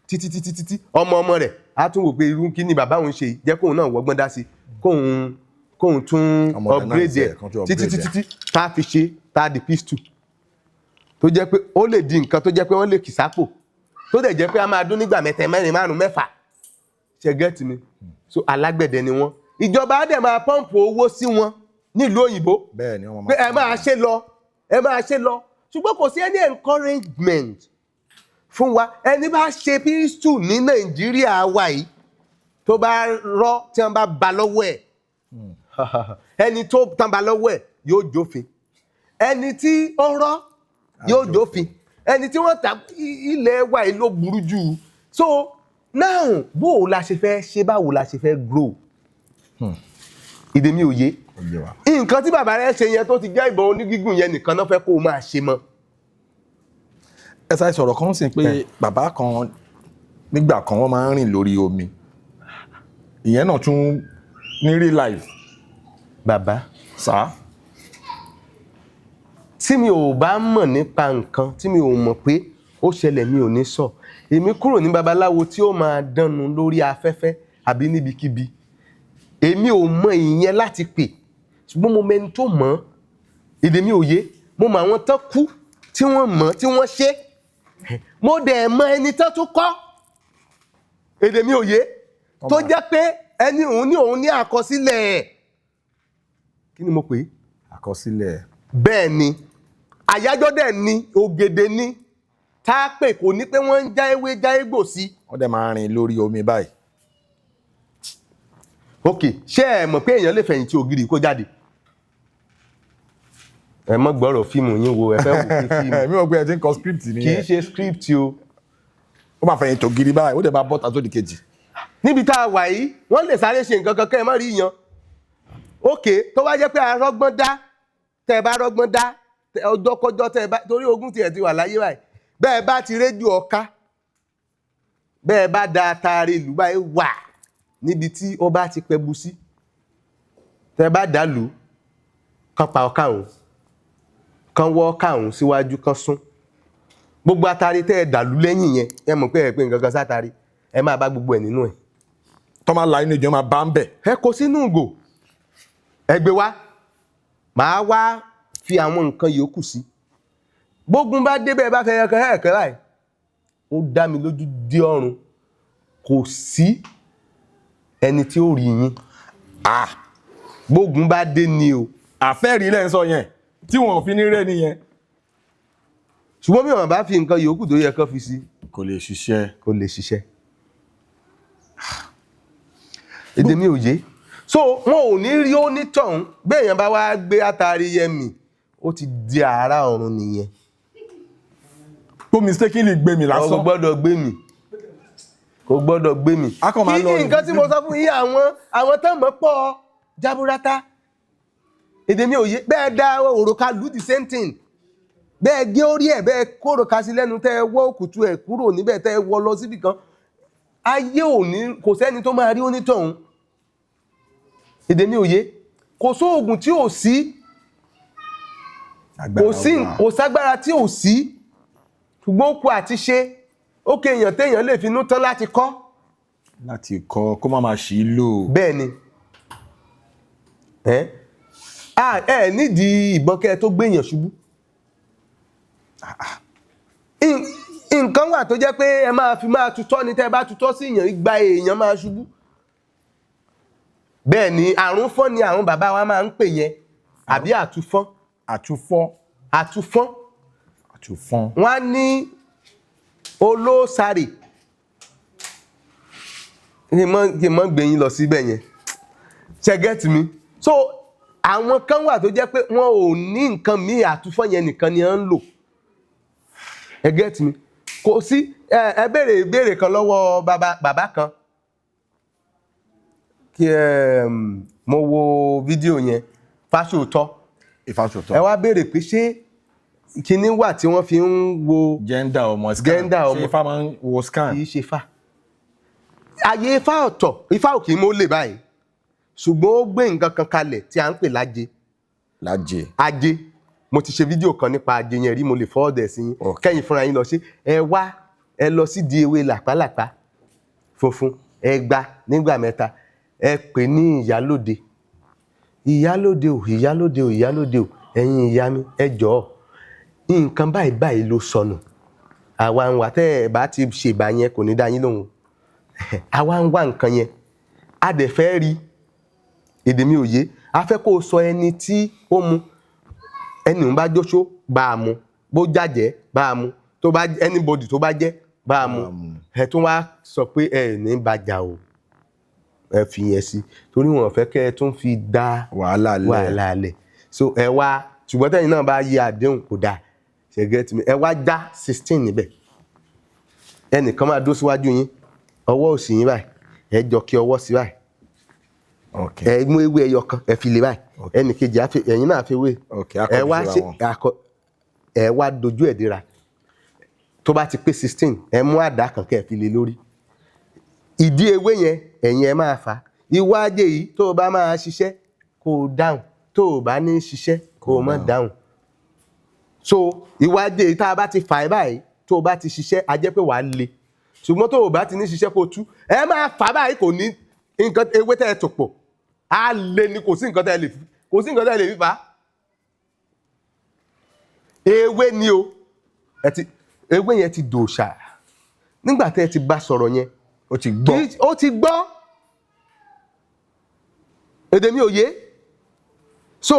títí títí títí. Ọmọ ọmọ rẹ̀ á tún wò pé irú kí ni bàbá òun ṣe yìí, jẹ́ kóun náà wọ́gbọ́n dá sí, kóun tún Modernize upgrade ẹ̀ ẹ̀, kan tún títí upgrade títí títí tá a fi ṣe tá a di pistol, tó jẹ́ pé ó lè di nǹkan tó jẹ́ pé wọ́n lè kì sápò, tó dẹ̀ jẹ́ pé a máa dún nígbà mẹ́ta, mẹ́rin, márùn, mẹ́fà. Ṣe get mi? So alágbẹ̀dẹ ni wọ́n. Ìjọba á dẹ̀ máa pump owó sí wọn nílùú òyìnbó Bẹ́ẹ̀ ni, wọ́n pé ẹ máa ṣe lọ, ẹ máa ṣe lọ. Ṣùgbọ́n kò sí any encouragement fún wa. Ẹni bá ṣe pistol ní Nàìjíríà wa yìí, tó bá rọ, tí wọ́n bá ba lọ́wọ́ ẹ̀, ẹni tó tán ba lọ́wọ́ ẹ̀ yóò jófin, ẹni tí ó rọ́ yóò jófin, ẹni tí wọ́n ta. Ilẹ̀ wa yìí ló burú jù. So now, bó o la ṣe fẹ́ ṣe, báwo la ṣe fẹ́ grow? Ìdè mi ò yé. Ó yé wa. Nǹkan tí bàbá rẹ ṣe yẹn, tó ti jẹ́ ìbọn onígígùn yẹn nìkan náà fẹ́ kó o máa ṣe mọ́. Ẹ sáré sọ̀rọ̀ kan sí pé bàbá kan nígbà kan, wọ́n máa ń rìn lórí omi. Ìyẹn náà tún ní real life? Bàbá Sá. Tí mi ò bá mọ̀ nípa nǹkan tí mi ò mọ̀ pé ó ṣẹlẹ̀, mi ò ní sọ. Èmi kúrò ní babaláwo tí ó máa dánu lórí afẹ́fẹ́ àbí níbikíbi. Èmi ò mọ ìyẹn láti pè, ṣùgbọ́n mo mẹni tó mọ̀ ọ́. Èdè mi ò yé. Mo mọ àwọn tán kú tí wọ́n mọ̀, tí wọ́n ṣe. Mo dẹ̀ mọ ẹni tán tún kọ́. Èdè mi ò yé. Tó jẹ́ pé ẹni òun ní àkọsílẹ̀ ẹ̀. Kí ni mo pè é? Àkọsílẹ̀. Bẹ́ẹ̀ ni, àyájọ́ dẹ̀ ni, ògèdè ni tá a pè. Kò ní pé wọ́n ń já ewé, já egbò sí. Wọ́n dẹ̀ máa rìn lórí omi báyìí. Ok, ṣé ẹ mọ̀ pé èèyàn lè fẹ̀yìntì ògiri kó jáde? Ẹ mọ̀ gbọ́rọ̀ fíìmù yín wo, ẹ fẹ́ wò pé fíìmù. Mi ò gbé, ẹ ti ń kọ script Kì í nìyẹn. ṣe script o. Ó máa fẹ̀yìntì ògiri báyìí, ó dẹ̀ máa bọ́ta sódì kejì. Níbi tá a wà yìí, wọ́n lè sáré ṣe nǹkan kan kẹ́ ẹ má rí yan. Ok, tó bá jẹ́ pé arọ́gbọ́n dá, tẹ́ ẹ bá rọ́gbọ́n dá, ọjọ́kọ́jọ́ tẹ́ ẹ bá torí ogún tiẹ̀ ti wà láyé báyìí, bẹ́ẹ̀ bá ti rédíò ọ̀ká, bẹ́ẹ̀ bá da ataare ìlú báyìí wà níbi tí ó bá ti pẹbu sí, tẹ́ ẹ bá dà lù kán, pa ọ̀ká òun, kán wọ́ ọ̀ká òun síwájú, kán sún gbogbo atare tẹ́ ẹ dàlú lẹ́yìn yẹn, ẹ mọ̀ pé ẹ pé nǹkan kan sátare, ẹ máa bá gbogbo ẹ̀ nínú ẹ̀. Tó máa la inú ìjọ, máa bá ń bẹ̀. Ẹ kó sínú ìgò, ẹ gbé wá, màá wá fi àwọn nǹkan yòókù sí. Bógun bá débẹ̀, bá fẹ́ ẹ̀kẹ́ ẹ̀kẹ́ láì, ó dá mi lójú dé ọ̀run, kò sí ẹni tí ó rí yín. Ah. Bógun bá dé ni o. Àfẹ́rí lẹ́ ń sọ yẹn tí wọn ò fi ní rẹ́ nìyẹn. Ṣùgbọ́n bí wọn bá fi nǹkan yòókù tó yẹ kán fi sí, Kò lè ṣiṣẹ́. Kó lè ṣiṣẹ́. Èdè mi ò yé. So wọn ò ní rí onítọ̀hún. Béèyàn bá wá gbé àtàrí yẹmì, ó ti di àárá ọ̀run nìyẹn. Tó mistakenly gbé mi Kò lásán. gbọ́dọ̀ gbé mi, kò gbọ́dọ̀ gbé mi. A kàn máa Kí lọ ní nǹkan tí mo sọ fún yín, àwọn tán mọ̀ pọ̀ jaburata. Èdè mi ò yé. Bẹ́ẹ̀ da òrùka lù, the same thing. Bẹ́ẹ̀ gé orí ẹ̀, bẹ́ẹ̀ kóròka sí lẹ́nu, tẹ́ ẹ wọ́ òkùtù ẹ̀ kúrò níbẹ̀, tẹ́ ẹ wọ́ lọ síbì kan, ayé ò ní, kò sẹ́ni tó máa rí onítọ̀hún. Èdè mi ò yé. Kò sóògùn tí ò sí. Agbára Kò sí. wà. Kò ságbára tí ò sí, ṣùgbọ́n ó kú àti ṣe. Ó ké èèyàn téèyàn lè finú tán láti kọ́. Láti kọ́, kó má máa ṣì í lò. Bẹ́ẹ̀ ni. Ẹ ẹ nídìí ìbọn kẹ́ ẹ tó gbéyàn ṣubú. Nǹkan wà tó jẹ́ pé ẹ máa fi máa tutọ́ ni. Tẹ́ ẹ bá tutọ́ sí èèyàn, igba èèyàn máa ṣubú. Bẹ́ẹ̀ ni, àrùn fọ́n ni àwọn bàbá wa máa ń pè yẹn, àbí àtúfọ́n. Àtúfọ́. Àtúfọ́n. Àtúfọ́n. Wọ́n á ní olóòsàrè kí n mọ́ gbé yín lọ síbẹ̀ yẹn. Ṣe get mi? So àwọn kan wà tó jẹ́ pé wọn ò ní nǹkan míì, àtúfọ́n yẹn nìkan ni wọ́n ń lò. Ẹ get mi? Kò sí. Ẹ béèrè ìbéèrè kan lọ́wọ́ bàbá bàbá kan. Kí mo wo fídíò yẹn, Fáṣòótọ́. Ìfàṣòtọ́. Ẹ wá béèrè pé ṣé kinní wà tí wọ́n fi ń wo gender ọmọ, scan. Gender ọmọ. Ṣé Ifá máa ń wo scan? Kì í ṣe Ifá. Àyè Ifá ọ̀tọ̀. Ifá ò kì í mólè báyìí, ṣùgbọ́n ó gbé nǹkan kan kalẹ̀ tí à ń pè lájẹ. Lájẹ. Ajé. Mo ti ṣe fídíò kan nípa ajé yẹn rí, mo lè forward ẹ̀ sí yín. Kẹ́yìn fúnra yín lọ ṣe. Ẹ wá, ẹ lọ sí di ewé làpálàpá funfun, ẹ gba nígbà 3, ẹ pè ní ìyálóde. Ìyálóde o, ìyálóde o, ìyálóde o, ẹ̀yin ìyá mi, ẹ jọ̀ọ́, nǹkan báyìí báyìí ló sọnù, àwa ń wà. Tẹ́ ẹ bá ti ṣèbà yẹn, kò ní dá yín lóhùn. Àwa ń wá nǹkan yẹn, a dẹ̀ fẹ́ rí. Èdè mi ò yé. A fẹ́ kó o sọ ẹni tí ó mu. Ẹni òun bá jóṣó, bá a mu. Bó jàjẹ́, bá a mu. Tó bá anybody tó bá jẹ́, bá a mu. Ẹ tún wá sọ pé ẹ ní bàjá o, ẹ fi yẹn sí torí wọn fẹ́ kẹ́ ẹ tún fi dá wàhálà lẹ̀. Wàhálà lẹ̀. So ẹ wá, ṣùgbọ́n tẹ́yìn náà bá yí àdéhùn, kò dáa ṣe get me. Ẹ wá já 16 níbẹ̀. Ẹnìkan máa dúró síwájú yín, ọwọ́ òsì yín báyìí, ẹ jọ kí ọwọ́ sí báyìí. Ẹ mú ewé ẹyọ kan, ẹ fi lé báyìí. Ẹnì kejì á fi, ẹ̀yin náà fi ewé. Ẹ wá akọjú ṣe síra wọn. Akọ ẹ wá dojú ẹ̀ dira. Tó bá ti pé 16, ẹ mú àdá kan kẹ́ ẹ fi lé lórí ìdí ewé yẹn. Ẹ̀yin ẹ máa fà á. Ìwọ ajé yìí, tó o bá máa ṣiṣẹ́, kó o dáhùn. Tó o bá ní ṣiṣẹ́, kó o má dáhùn. So ìwọ ajé yìí, tá a bá ti fà ẹ́ báyìí, tó o bá ti ṣiṣẹ́, a jẹ́ pé wàá le. Ṣùgbọ́n tó o bá ti ní ṣiṣẹ́, kó o tú. Ẹ máa fà á báyìí, kò ní nǹkan ewé tẹ́ ẹ tò pọ̀, á le ni. Kò sí nǹkan tẹ́ ẹ lè fi, kò sí nǹkan tẹ́ ẹ lè fi fà á. Ewé ni o. Ẹ ti ewé yẹn ti dòṣà nígbà tẹ́ ẹ ti bá sọ̀rọ̀ yẹn. Ó ti gbọ́. Ó ti gbọ́. Èdè mi ò yé. So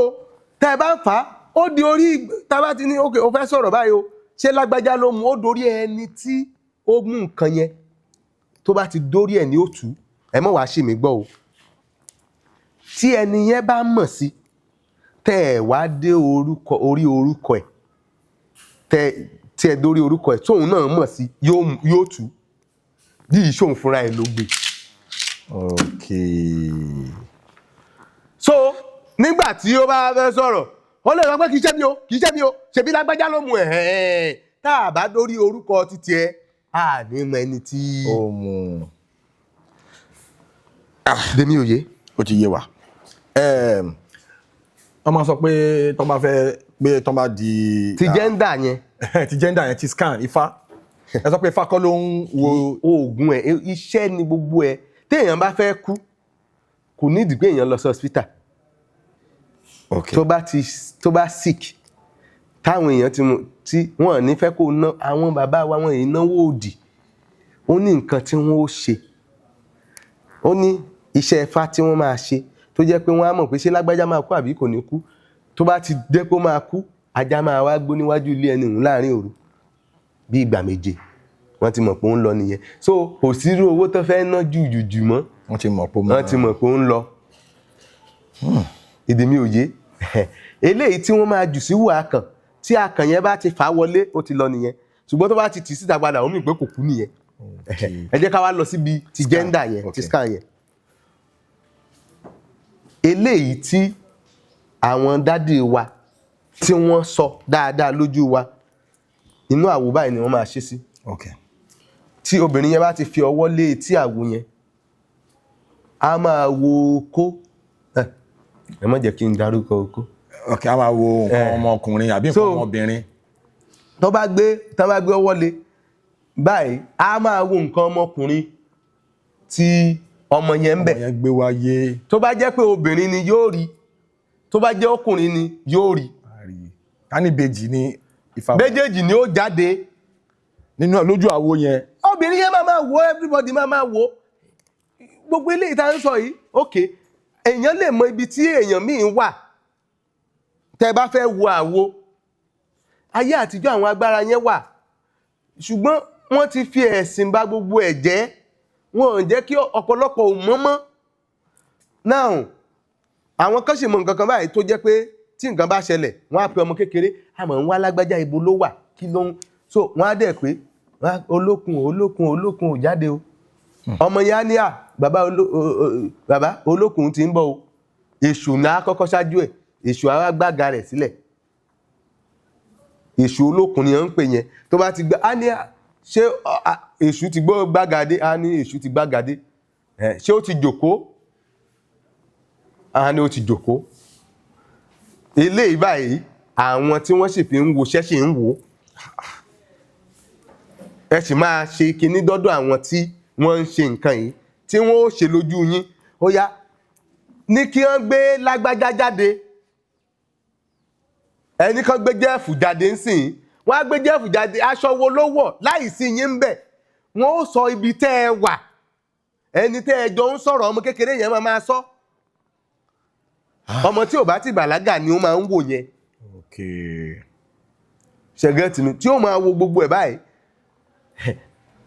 tẹ́ ẹ bá ń fà á, ó di orí. Tá a bá ti ní ok, o fẹ́ sọ̀rọ̀ báyìí o, ṣé lágbájá ló mú? Ó dorí ẹni tí ó mú nǹkan yẹn. Tó bá ti dórí ẹ̀ ní ó tú. Ẹ mọ̀ wá ṣì mí gbọ́ o. Tí ẹni yẹn bá mọ̀ sí, tẹ́ ẹ wá dé orúkọ, orí orúkọ ẹ̀, tẹ́ tí ẹ dórí orúkọ ẹ̀, tóun náà mọ̀ sí, yóò tú bí ìṣòun fúnra ẹ̀ ló gbé. So nígbà tí ó bá fẹ́ sọ̀rọ̀, ó lè sọ pé kì í ṣe mi o, kì í ṣe mi o, ṣèbí lágbájá ló mú ẹ̀ ẹ̀. Tá a bá dórí orúkọ títí ẹ, a ní mọ ẹni tí Ó mú. Dèmi òye. Ó ti yé wa. Wọ́n máa sọ pé tó bá fẹ́ pé tó bá di Ti gender yẹn. Ti gender yẹn, ti scan Ifá, ẹ sọ pé Ifá kọ́ ló ń wo. Oògùn ẹ̀, iṣẹ́ ni gbogbo ẹ̀. Téèyàn bá fẹ́ kú, kò nídìí pé èèyàn lọ sí hospital. Tó bá sick, táwọn èèyàn ti mú tí wọn ò ní fẹ́ kó ná. Àwọn bàbá wa, wọn èyí náwó òdì. Ó ní nǹkan tí wọ́n ó ṣe, ó ní iṣẹ́ Ifá tí wọ́n máa ṣe tó jẹ́ pé wọ́n á mọ̀ pé ṣé lágbájá máa kú àbí kò ní kú. Tó bá ti dé pé ó máa kú, ajá máa wá gbó níwájú ilé ẹni òun láàrin òru bí ìgbà 7. Wọ́n ti mọ̀ pé ó ń lọ nìyẹn. So kò sírú owó tó fẹ́ ná jù jù jù mọ́. Wọ́n ti mọ̀ pé ó Wọ́n ti mọ̀ pé ó ń lọ. Èdè mi ò yé. Eléyìí tí wọ́n máa jù sí wù akàn, tí akàn yẹn bá ti fà á wọlé, ó ti lọ nìyẹn. Ṣùgbọ́n tó bá ti tì síta padà, ó mì pé kò kú nìyẹn. Ẹ jẹ́ ká wá lọ síbi ti gender yẹn, ti scan yẹn. Eléyìí tí àwọn daddy wa tí wọ́n sọ dáadáa lójú wa, inú àwo báyìí ni wọ́n máa ṣe sí. Tí obìnrin yẹn bá ti fi ọwọ́ lé etí àwo yẹn, a máa wo okó. Ẹ má jẹ́ kí n darúkọ okó. Ok, a máa wo nǹkan ọmọkùnrin àbí nǹkan ọmọbìnrin? Tó bá gbé ọwọ́ lé báyìí, a máa wo nǹkan ọmọkùnrin tí ọmọ yẹn ń bẹ̀. Ọmọ yẹn gbé wáyé. Tó bá jẹ́ pé obìnrin ni, yóò rí. Tó bá jẹ́ ọkùnrin ni, yóò rí. Ká ní ìbejì ní Ifá. Méjèèjì ni ó jáde. Nínú lójú àwo yẹn. Obìnrin yẹn máa máa wo, everybody máa máa wo. Gbogbo eléyìí tá ń sọ yìí, ok, èèyàn lè mọ ibi tí èèyàn míì wà tẹ́ bá fẹ́ wo àwo. Ayé àtijọ́, àwọn agbára yẹn wà, ṣùgbọ́n wọ́n ti fi ẹ̀sìn bà gbogbo ẹ̀ jẹ́. Wọn ò jẹ́ kí ọ̀pọ̀lọpọ̀ ò mọ̀ mọ́. Now àwọn kan ṣe mọ nǹkan kan báyìí tó jẹ́ pé tí nǹkan bá ṣẹlẹ̀, wọ́n á pe ọmọ kékeré, àmọ́ ń wá lágbájá, ibo ló wà, kí ló ń so. Wọ́n á dẹ̀ pé olókun, olókun, olókun ò jáde o. Ọmọ yẹn á ní à bàbá bàbá olókùn ti ń bọ̀ o. Èṣù náà kọ́kọ́ ṣáájú ẹ̀, èṣù á wá gbága rẹ̀ sílẹ̀. Èṣù olókùn ni wọ́n ń pè yẹn. Tó bá ti gbá, á ní à, ṣé èṣù ti gbọ́ gbágadé? Á ní èṣù ti gbágadé. Ẹ, ṣé ó ti jòkó? Á ní ó ti jòkó. Eléyìí báyìí, àwọn tí wọ́n sì fi ń woṣẹ́ sì ń wò ó. Ẹ sì máa ṣe kinní dọ́dọ̀ àwọn tí wọ́n ń ṣe nǹkan yìí, tí wọ́n ó ṣe lójú yín. Ó yá, ní kí wọ́n gbé lágbájá jáde, ẹni kan gbé jẹ́ẹ̀fù jáde ń sìn, wọ́n á gbé jẹ́ẹ̀fù jáde. Aṣọ wo ló wọ̀ láì sí yín ń bẹ̀? Wọ́n ó sọ ibi tẹ́ ẹ wà, ẹni tẹ́ ẹ jọ ń sọ̀rọ̀. Ọmọ kékeré yẹn máa máa sọ. Ọmọ tí ò bá ti bàlágà ni ó máa ń wò yẹn. Ṣẹ̀gẹ́tì mi tí ó máa wo gbogbo ẹ̀ báyìí.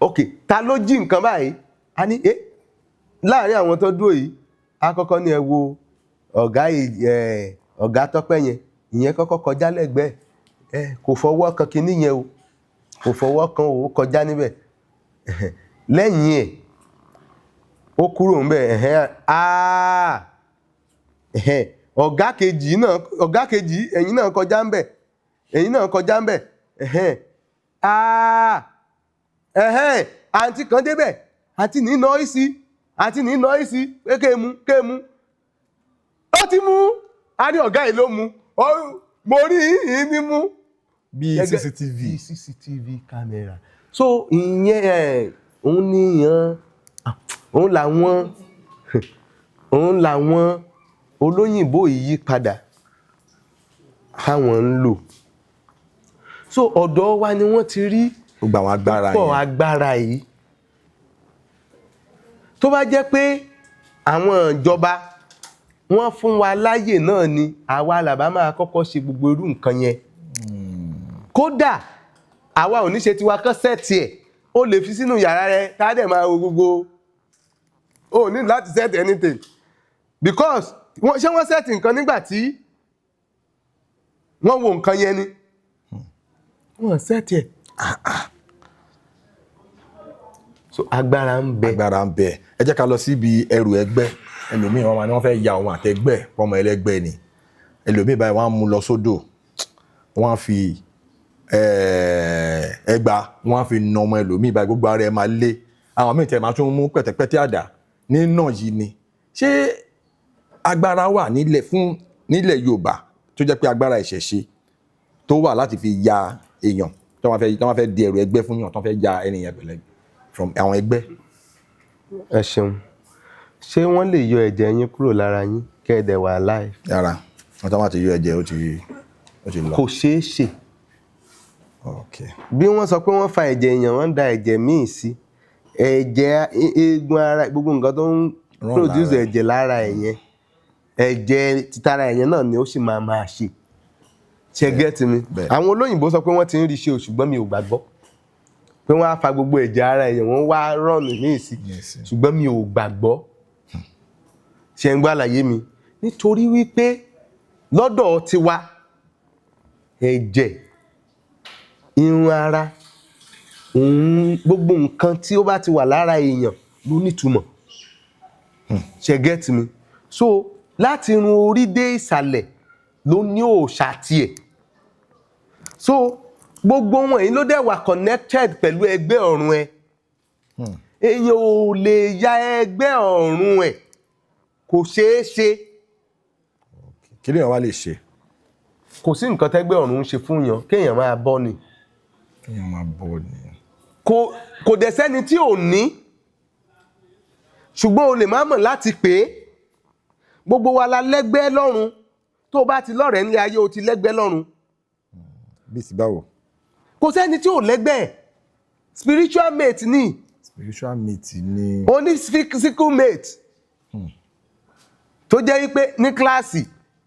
Ok, ta ló jí nǹkan báyìí? A ní ẹ láàrin àwọn tó dúró yìí, a kọ́kọ́ ní ẹ wo ọ̀gá ẹ, ọ̀gá Tọ́pẹ́ yẹn, ìyẹn kọ́kọ́ kọjá lẹ́gbẹ̀ẹ́ ẹ, kò fọwọ́ kan kinní yẹn o, kò fọwọ́ kan o, ó kọjá níbẹ̀. Lẹ́yìn ẹ̀, ó kúrò ńbẹ̀. Ẹ̀hẹ́n, áá, ẹ̀hẹ́n, ọ̀gá kejì náà, ọ̀gá kejì, ẹ̀yìn náà kọjá ńbẹ̀, ẹ̀yìn náà kọjá ńbẹ̀. Ẹ̀hẹ́n, áá, ẹ̀hẹ́n, àǹtí kan débẹ̀, àǹtí ní nọ́ọ̀sì, àǹtí ní nọ́ọ̀sì pé kéemu kéemu, ó ti mú. A ní ọ̀gá yìí ló mú. Mo rí yìí ní mú. Bíi CCTV. Bíi CCTV camera. So ìyẹn ẹ, òun ní yan, òun làwọn olóyìnbó yìí padà táwọn ń lò. So ọ̀dọ̀ wa ni wọ́n ti rí gbogbo àwọn agbára pọ̀ yẹn. Agbára yìí, tó bá jẹ́ pé àwọn ìjọba wọ́n fún wa láyè náà ni, àwa làbá máa kọ́kọ́ ṣe gbogbo irú nǹkan yẹn. Kódà àwa ò ní ṣe tiwa kán set ẹ̀, ó lè fi sínú yàrá rẹ, tá a dẹ̀ máa wo gbogbo. O ní láti set anything, because ṣé wọ́n set nǹkan nígbà tí wọ́n wo nǹkan yẹn ni? Wọ́n set ẹ̀. So agbára ń bẹ. Agbára ń bẹ. Ẹ jẹ́ ká lọ síbi ẹrù ẹgbẹ́. Ẹlòmíì, wọn máa ní wọ́n fẹ́ ya òun àtẹgbẹ́ pọ́mọ ẹlẹ́gbẹ́ ni. Ẹlòmíì báyìí, wọ́n á mú lọ sódò, wọ́n á fi ẹgba, wọ́n á fi nà ọmọ ẹlòmíì báyìí, gbogbo ara ẹ máa lé. Àwọn míì tẹ̀ máa tún mú pẹ̀tẹ̀pẹ̀tẹ̀ àdá nínà yìí ni. Ṣé agbára wà nílẹ̀ fún nílẹ̀ Yorùbá tó jẹ́ pé agbára ìṣẹ̀ṣe tó wà láti fi ya èèyàn tó wọ́n fẹ́ di ẹrù ẹgbẹ́ fún yàn, tó wọ́n fẹ́ ya ẹnìyẹn pẹ̀lẹ́ from àwọn ẹgbẹ́? Ẹ ṣeun. Ṣé wọ́n lè yọ ẹ̀jẹ̀ yín kúrò lára yín kẹ́ ẹ dẹ̀ wà alive? Yàrá wọn tó bá ti yọ ẹ̀jẹ̀, ó ti lọ. Kò ṣeé ṣe. Bí wọ́n sọ pé wọ́n fa ẹ̀jẹ̀ èèyàn, wọ́n ń da ẹ̀jẹ̀ míì sí ẹ̀jẹ̀, eegun ara, gbogbo nǹkan tó ń rán produce lára. Ẹ̀jẹ̀ lára ẹ̀yẹn, ẹ̀jẹ̀ títara ẹ̀yẹn náà ni ó sì máa máa ṣe. Ṣe get mi? Bẹ́ẹ̀. Àwọn olóyìnbó sọ pé wọ́n ti ń rí ṣe o, ṣùgbọ́n mi ò gbàgbọ́ pé wọ́n á fa gbogbo ẹ̀jẹ̀ ara èèyàn, wọ́n wá rọ̀nù míì sí. Ṣùgbọ́n mi ò gbàgbọ́. Ṣe ń gbọ́ àlàyé mi? Nítorí wípé lọ́dọ̀ tiwa, ẹ̀jẹ̀, irun ara òun, gbogbo nǹkan tí ó bá ti wà lára èèyàn ló nítumọ̀. Ṣe get mi? So láti irun orí dé ìsàlẹ̀ ló ní òòṣà tiẹ̀. So gbogbo wọn yìí ló dẹ̀ wà connected pẹ̀lú ẹgbẹ́ ọ̀run ẹ. Èèyàn ò lè ya ẹgbẹ́ ọ̀run ẹ̀, kò ṣeé ṣe. Kí lèèyàn wá lè ṣe? Kò sí nǹkan tẹ́gbẹ́ ọ̀run ń ṣe fún yàn, kéèyàn máa bọ́ ni. Kéèyàn máa bọ̀ ni. Kò dẹ̀ sẹ́ni tí ò ní, ṣùgbọ́n o lè má mọ̀ láti pè é. Gbogbo wa la lẹ́gbẹ́ lọ́run. Tó o bá ti lọ́rẹ̀ẹ́ nílé ayé, o ti lẹ́gbẹ́ lọ́run. Bí ti báwo? Kò sẹ́ni tí ò lẹ́gbẹ́. Spiritual mate ni. Spiritual mate ni. O ní physical mate tó jẹ́ wípé ní kíláàsì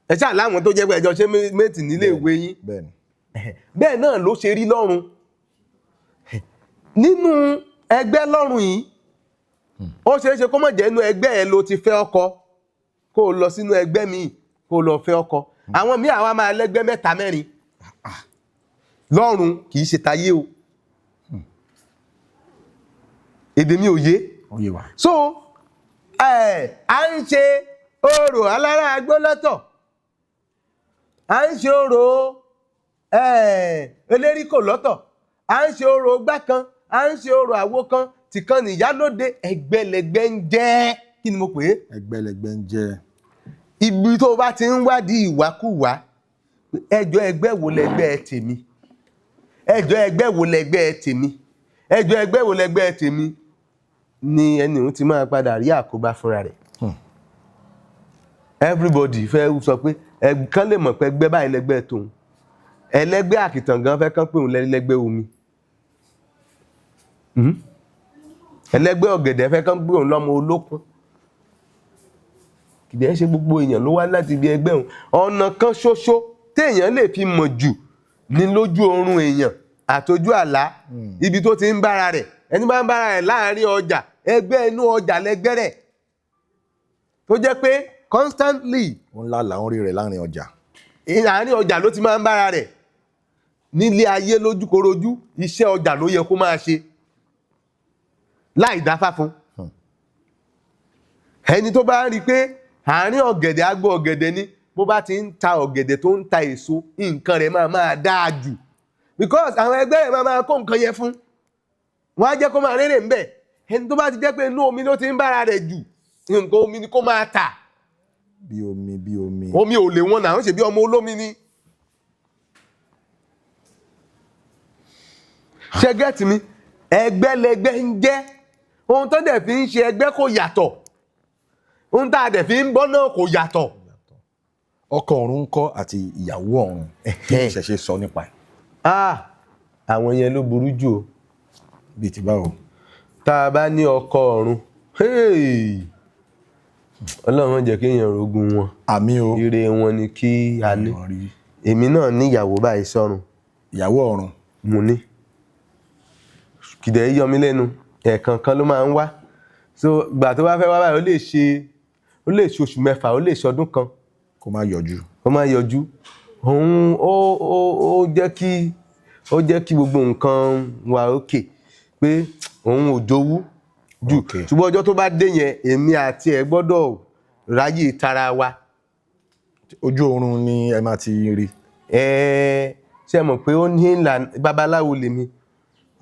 ẹ ṣáà láwọn tó jẹ́ pé ẹjọ́ ṣe mate nílé ìwé yín. Bẹ́ẹ̀ni. Bẹ́ẹ̀ náà ló ṣe rí lọ́run. Nínú ẹgbẹ́ lọ́run yìí, ó ṣeé ṣe kó má jẹ́ inú ẹgbẹ́ ẹ ló ti fẹ́ ọkọ, kó o lọ sínú ẹgbẹ́ míì kó o lọ fẹ́ ọkọ. Àwọn míì àwa máa lẹ́gbẹ́ mẹ́ta mẹ́rin lọ́run. Kì í ṣe tayé o. Èdè mi ò yé. Ó yé wa. So ẹ à ń ṣe orò alára agbó lọ́tọ̀, à ń ṣe orò eléríkò lọ́tọ̀, à ń ṣe orò gbá kan, à ń ṣe orò àwo kan, tìkan nìyálóde. Ẹgbẹ̀lẹ̀gbẹ̀ ń jẹ́ kí ni mo pè é? Ẹgbẹ̀lẹ̀gbẹ̀ ń jẹ́. Ibi tó o bá ti ń wádìí ìwákùwà, ẹjọ́ ẹgbẹ́ wo lẹgbẹ́ tèmi, ẹjọ́ ẹgbẹ́ wo lẹgbẹ́ tèmi, ẹjọ́ ẹgbẹ́ wo lẹgbẹ́ tèmi, ni ẹni òun ti máa padà rí àkóbá fúnra rẹ̀. Everybody fẹ́ sọ pé kán lè mọ̀ pé ẹgbẹ́ báyìí lẹgbẹ́ tòun. Ẹlẹ́gbẹ́ àkìtàn gan fẹ́ kán pé òun lẹ́gbẹ́ omi. Ẹlẹ́gbẹ́ ọ̀gẹ̀dẹ̀ fẹ́ kán pé òun lọ́mọ olókun. Kìdí ẹ ṣe gbogbo èèyàn ló wá láti ibi ẹgbẹ́ òun. Ọ̀nà kan ṣoṣo téèyàn lè fi mọ̀ jù ní lójú oorun èèyàn àtọjú àlá, ibi tó ti ń bára rẹ̀. Ẹni bá ń bára rẹ̀ láàrin ọjà, ẹgbẹ́ inú ọjà lẹgbẹ́ rẹ̀, tó jẹ́ pé constantly. Ó ń lálàá, ń rí rẹ̀ láàrin ọjà. Àárín ọjà ló ti máa ń bára rẹ̀. Nílé ayé lójúkorojú, iṣẹ́ ọjà ló yẹ kó máa ṣe láì dáfá fún. Ẹni tó bá ń rí i pé àárín ọ̀gẹ̀dẹ̀, agbo ọ̀gẹ̀dẹ̀ ni, bó bá ti ń ta ọ̀gẹ̀dẹ̀ tó ń ta èso, nǹkan rẹ̀ máa máa dáa jù, because àwọn ẹgbẹ́ rẹ̀ máa máa kó nǹkan yẹn fún wọn, á jẹ́ kó máa rérè ńbẹ̀. Ẹni tó bá ti jẹ́ pé inú omi ló ti ń bára rẹ̀ jù, nǹkan omi ni kó máa tà. Bí omi, bí omi. Omi ò lè wọn náà ń ṣe bí ọmọ olómi ni. Ṣe get mi? Ẹgbẹ́lẹgbẹ́ ń jẹ́. Ohun tó dẹ̀ fi ń ṣe ẹgbẹ́ kò yàtọ̀, ohun tá a dẹ̀ fi ń bọ́ náà kò yàtọ̀. Ọkọ ọ̀run ńkọ́ àti ìyàwó ọ̀run, kí ni ìṣẹ̀ṣe sọ nípa ẹ̀? Ah, àwọn yẹn ló burú jù o. Bíi ti báwo? Tá a bá ní ọkọ ọ̀run, hey! Ọlọ́run má jẹ́ kéèyàn rogun wọn. Àmín o. Ire wọn ni kí a ní. Èèyàn rí. Èmi náà níyàwó báyìí sọ́run. Ìyàwó ọ̀run. Mo ní kìdẹ̀ yọ mí lẹ́nu, ẹ̀ẹ̀kan kan ló máa ń wá. So ìgbà tó bá fẹ́ wá báyìí, ó lè ṣe oṣù 6, ó lè ṣe ọdún kan. Kó má yọjú. Ó máa yọjú. Òun ó jẹ́ kí gbogbo nǹkan wà òkè pé òun ò jowú jù. Ṣùgbọ́n ọjọ́ tó bá dé yẹn, èmi àti ẹ̀ gbọ́dọ̀ ráyè tara wa. Ojú oorun ni ẹ máa ti rí? Ẹ ṣe mọ̀ pé ó ní ìlànà babaláwo lèmi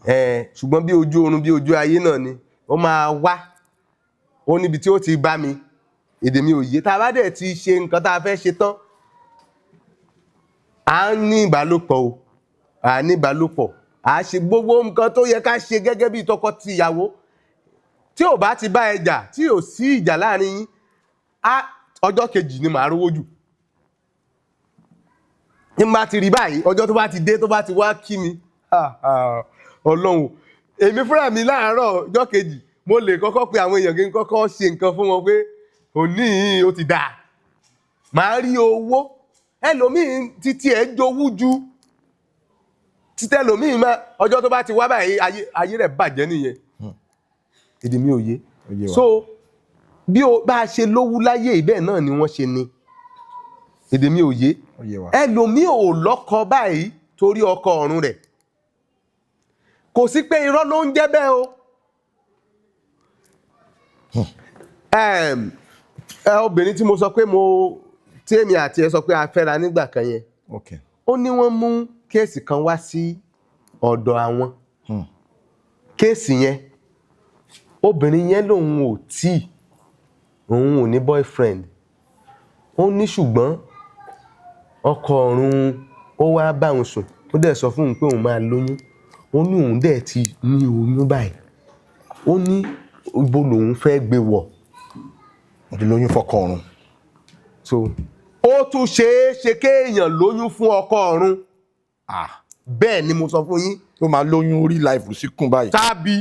ẹ, ṣùgbọ́n bí ojú oorun bí ojú ayé náà ni ó máa wá. Ó níbi tí ó ti bá mi, èdè mi ò yé. Tá a bá dẹ̀ ti ṣe nǹkan tá a fẹ́ ṣe tán, à ń ní ìbálòpọ̀ o, à ní ìbálòpọ̀, à ṣe gbogbo nǹkan tó yẹ ká ṣe gẹ́gẹ́ bí tọkọ-tìyàwó. Tí ò bá ti bá ẹ jà, tí ò sí ìjà láàrin yín, á ọjọ́ kejì ni màá rówó jù. Ní bá ti rí báyìí, ọjọ́ tó bá ti dé, tó bá ti wá kí mi, ah, ah, Ọlọ́run, èmi fúnra mi láàárọ̀ ọjọ́ kejì, mo lè kọ́kọ́ pe àwọn èèyàn kí n kọ́kọ́ ṣe nǹkan fún wọn pé òní yìí ó ti dáa, màá rí owó. Ẹlòmíín títí ẹ̀ jowú ju títẹ́ ẹlòmíín máa ọjọ́ tó bá ti wá báyìí, ayé rẹ̀ bàjẹ́ nìyẹn. Èdè mi ò yé. Ó yé wa. So bí o bá a ṣe lówú láyé, ìbẹ́ẹ̀ náà ni wọ́n ṣe ni. Èdè mi ò yé. Ó yé wa. Ẹlòmíì ò lọ́kọ báyìí torí ọkọ ọ̀run rẹ̀. Kò sí pé irọ́ ló ń jẹ́ bẹ́ẹ̀ o. Obìnrin tí mo sọ pé mo tí èmi àti ẹ sọ pé a fẹ́ra nígbà kan yẹn, ó ní wọ́n mú case kan wá sí ọ̀dọ̀ àwọn. Case yẹn, obìnrin yẹn lòun ò tí òun ò ní boyfriend. Ó ní ṣùgbọ́n ọkọ ọ̀run ó wá bá òun sùn, ó dẹ̀ sọ fún òun pé òun máa lóyún. Ó ní òun dẹ̀ ti ní oyún báyìí. Ó ní ibo lòun fẹ́ gbé wọ̀? Wọ́n ti lóyún fọ́kọ ọ̀run. So ó tún ṣeé ṣe kéèyàn lóyún fún ọkọ ọ̀run. Ah. Bẹ́ẹ̀ ni mo sọ fún yín. Tó máa lóyún rí life síkùn báyìí. Tàbí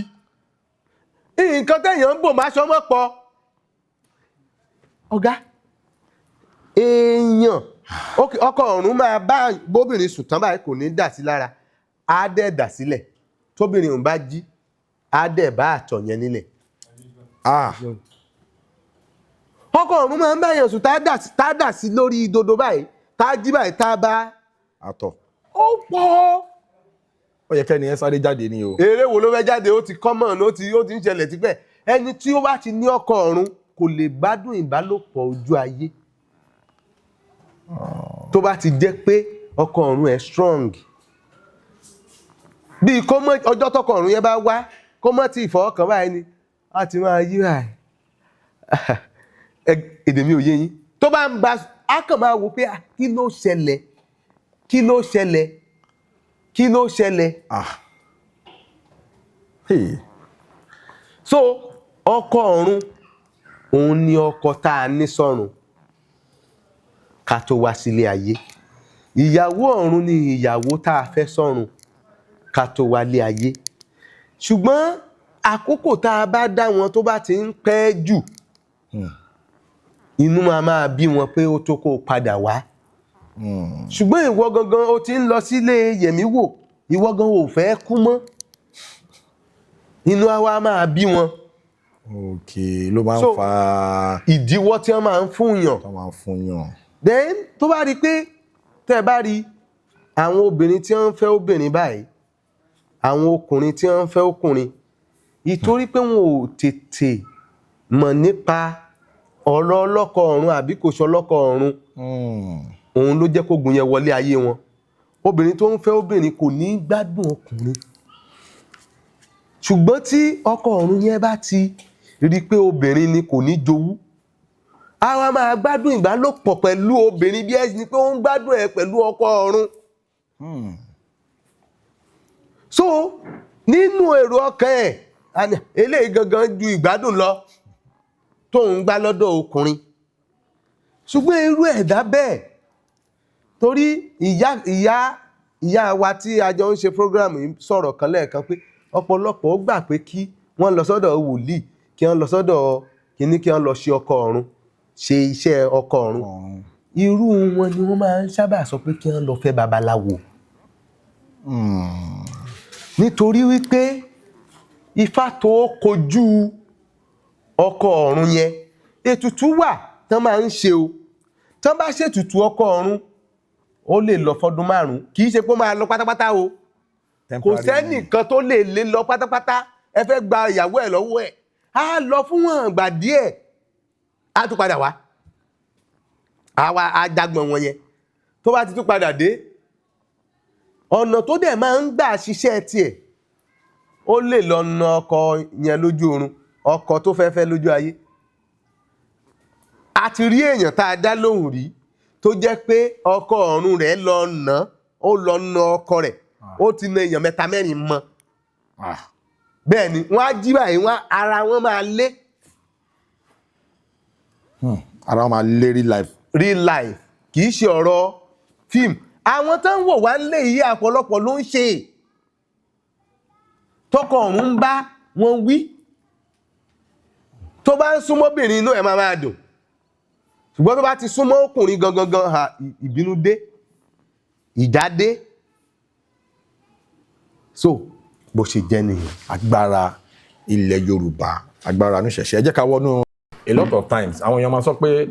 nǹkan téèyàn ń bò má ṣọmọ pọ̀. Ọ̀gá èèyàn, ok, ọkọ ọ̀run máa bá bóbìnrin sùn tán báyìí, kò ní dà sí lára, á dẹ̀ dà sílẹ̀. Tóbìnrin òun bá jí, á dẹ̀ bá àtọ̀ yẹn nílẹ̀. Ah. Ọkọ ọ̀run máa ń bá èèyàn sùn, tá dà sí lórí dodo báyìí, tá jí báyìí, tá bá Àtọ̀. Ó pọ̀. Ó yẹ kẹ́ni ẹ sáré jáde ni o. Eré wo ló fẹ́ jáde? Ó ti common, ó ti ń ṣẹlẹ̀ tipẹ́. Ẹni tí ó bá ti ní ọkọ ọ̀run kò lè gbádùn ìbálòpọ̀ ojú ayé, tó bá ti jẹ́ pé ọkọ ọ̀run ẹ̀ strong. Bíi kó mọ́ ọjọ́ tọkọ ọ̀run yẹn bá wá, kó mọ́ ti ìfọwọ́kàn báyìí ni a ti máa yí báyìí. Èdè mi ò yé yín. Tó bá ń ba, á kàn máa wò pé, ah, kí ló ṣẹlẹ̀? Kí ló ṣẹlẹ̀? Kí ló ṣẹlẹ̀? Ah, hey. So ọkọ ọ̀run, òun ni ọkọ tá a ní sọ́run ká tó wá sílé ayé. Ìyàwó ọ̀run ni ìyàwó tá a fẹ́ sọ́run ká tó wálé ayé. Ṣùgbọ́n àkókò tá a bá dá wọn, tó bá ti ń pẹ́ jù, inú máa máa bí wọn pé ó tó kó o padà wá. Ṣùgbọ́n ìwọ gangan, o ti ń lọ sílé yẹ̀mí wò, ìwọ gan ò fẹ́ kú mọ́, inú á wá máa bí wọn. Ok, ló máa ń So, fa ìdíwọ́ tí wọ́n máa ń fún yàn. Tó máa ń fún yàn. Then tó bá rí i pé, tẹ́ ẹ bá rí àwọn obìnrin tí wọ́n ń fẹ́ obìnrin báyìí, àwọn ọkùnrin tí wọ́n ń fẹ́ ọkùnrin, ìtorí pé wọn ò tètè mọ̀ nípa ọ̀rọ̀ ọlọ́kọ ọ̀run àbí kò ṣe ọlọ́kọ ọ̀run, òun ló jẹ́ kógun yẹn wọlé ayé wọn. Obìnrin tó ń fẹ́ obìnrin kò ní gbádùn ọkùnrin. Ṣùgbọ́n tí ọkọ ọ̀run yẹn bá ti rí i pé obìnrin ni, kò ní jowú, a wá máa gbádùn ìbálòpọ̀ pẹ̀lú obìnrin bí ẹni pé ó ń gbádùn ẹ̀ pẹ̀lú ọkọ ọ̀run. So nínú èrò ọkàn ẹ̀ á ní, eléyìí gangan ju ìgbádùn lọ tóun gbá lọ́dọ̀ ọkùnrin. Ṣùgbọ́n irú ẹ̀dá bẹ́ẹ̀, torí ìyá wa tí a jọ ń ṣe program yìí sọ̀rọ̀ kan lẹ́ẹ̀kan pé ọ̀pọ̀lọpọ̀ ó gbà pé kí wọ́n lọ sọ́dọ̀ wòlíì, kí wọ́n lọ sọ́dọ̀ kínní, kí wọ́n lọ ṣe ọkọ ọ̀run, ṣe iṣẹ́ ọkọ ọ̀run. Ọ̀run. Irú wọn ni wọ́n máa ń sábà sọ pé kí wọ́n lọ fẹ́ babaláwo, nítorí wípé ifá tó kojú ọkọ ọ̀run yẹn, ètùtù wà tán máa ń ṣe o. Tán bá ṣètùtù ọkọ ọ̀run, ó lè lọ fọdún 5. Kì í ṣe pé ó máa lọ pátápátá o. Kò Temporary. sẹ́nìkan tó lè lé lọ pátápátá. Ẹ fẹ́ gba ìyàwó ẹ̀ lọ́wọ́ ẹ̀, á lọ fún wọn ìgbà díẹ̀, á tún padà wá, àwa ajagbọ̀n wọn yẹn. Tó bá ti tún padà dé, ọ̀nà tó dẹ̀ máa ń gbà ṣiṣẹ́ tiẹ̀, ó lè lọ na ọkọ yẹn lójú oorun, ọkọ tó fẹ́ fẹ́ lójú ayé. A ti rí èèyàn tá a dá lóhùn rí tó jẹ́ pé ọkọ ọ̀run rẹ̀ lọ nà, ó lọ na ọkọ rẹ̀. Ó ti na èèyàn mẹ́ta mẹ́rin mọ́. Bẹ́ẹ̀ ni wọ́n á jí báyìí, wọ́n ara wọn máa lé. Ara wọn máa lé real life. Real life, kì í ṣe ọ̀rọ̀ fíìmù. Àwọn tó ń wò wá ń lé yìí, àpọ̀lọpọ̀ ló ń ṣe tọkọ ọ̀run ń bá wọn wí. Tó bá ń súnmọ́bìnrin, inú ẹ̀ máa máa dùn, ṣùgbọ́n tó bá ti súnmọ́ ọkùnrin gangan gan, ha, ìbínú dé, ìjà dé. So bó ṣe jẹ́ nìyẹn. Agbára ilẹ̀ Yorùbá, agbára oníṣẹ̀ṣẹ̀. Ẹ jẹ́ ká wọnú. A lot of times, àwọn èèyàn máa sọ pé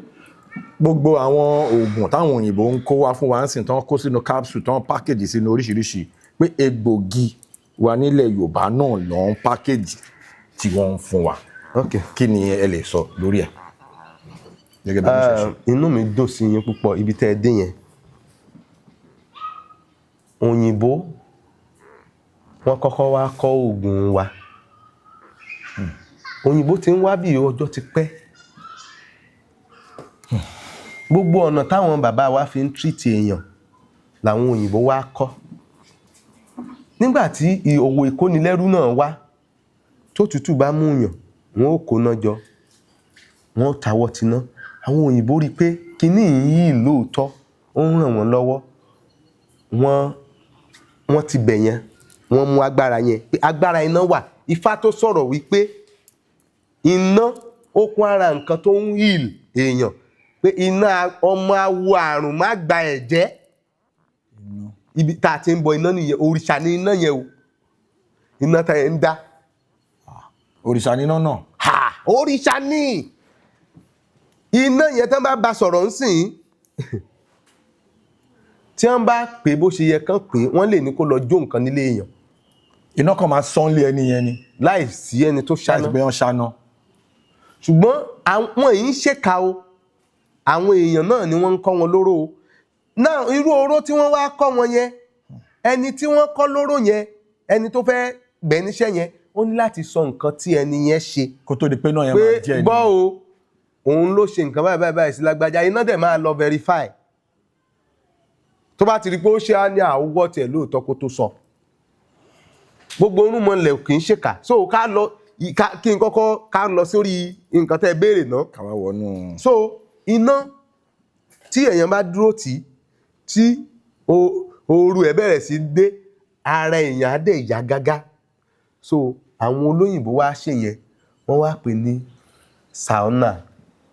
gbogbo àwọn oògùn táwọn òyìnbó ń kó wá fún wa ń sìn, tán kó sínú capsule, tán package sínú oríṣiríṣi, pé egbògi wa nílẹ̀ Yorùbá náà ló ń package tí wọ́n ń fún wa. Kí ni ẹ lè sọ lórí ẹ̀ gẹ́gẹ́ bí oníṣẹ̀ṣe? Inú mi dùn sí yín púpọ̀ ibi tẹ́ ẹ dé yẹn. Òyìnbó, wọ́n kọ́kọ́ wá kọ́ oògùn wa. Òyìnbó ti ń wá bí ọjọ́ ti pẹ́. Gbogbo ọ̀nà táwọn bàbá wa fi ń treat èèyàn làwọn òyìnbó wá kọ́. Nígbà tí òwò ìkónilẹ́rú náà wá, tó tútù bá mú yàn, wọn ó kóná jọ, wọn ó tawọ́ tiná. Àwọn òyìnbó rí i pé kinní yìí lóòótọ́ ó ń ràn wọ́n lọ́wọ́. Wọ́n ti bẹ̀ yẹn, wọ́n mú agbára yẹn pé agbára iná wà. Ifá tó sọ̀rọ̀ wípé iná ó kún ara nǹkan tó ń heal èèyàn, pé iná ọmọ awo àrùn má gba ẹ̀jẹ̀. Ibi tá a ti ń bọ iná nìyẹn. Òrìṣà ní iná yẹn o, iná tá yẹn ń dá. Òrìṣà níná náà. Ha, òrìṣà ní iná yẹn. Tán bá ba sọ̀rọ̀ ń sìn, tí wọ́n bá pè bó ṣe yẹ kán pè, wọ́n lè ní kó lọ jó nǹkan nílé èèyàn. Iná kan máa sán lé ẹni yẹn ni. Láì sí ẹni tó láti ṣáná. pé wọ́n ṣáná. Ṣùgbọ́n àwọn yìí ń ṣèkà o. Àwọn èèyàn náà ni wọ́n ń kọ́ wọn lóró o. Náà irú oró tí wọ́n wá kọ́ wọn yẹn, ẹni tí wọ́n kọ́ lóró yẹn, ẹni tó fẹ́ gbẹ́ níṣẹ́ yẹn, ó ní láti sọ nǹkan tí ẹni yẹn ṣe Kó tó di pé náà yẹn pé máa jẹ́ ni. Gbọ́ o, òun ló ṣe nǹkan báyìí báyìí báyìí sí lágbájá. Iná dẹ̀ máa lọ verify. Tó bá ti rí pé ó ṣe, á ní àwọ̀ tiẹ̀ lóòótọ́ kó tó sọ. Gbogbo irúnmọlẹ̀ kì í ṣèkà. So ká lọ kí n kọ́kọ́ ká lọ sórí nǹkan tẹ́ ẹ béèrè náà. Ká wá wọnú. So iná tí èèyàn bá dúró tì tí ooru ẹ̀ bẹ̀rẹ̀ sí dé ara èèyàn, á dẹ̀ yá gágá. So àwọn olóyìnbó wá ṣe yẹn, wọ́n wá pè ní sauna.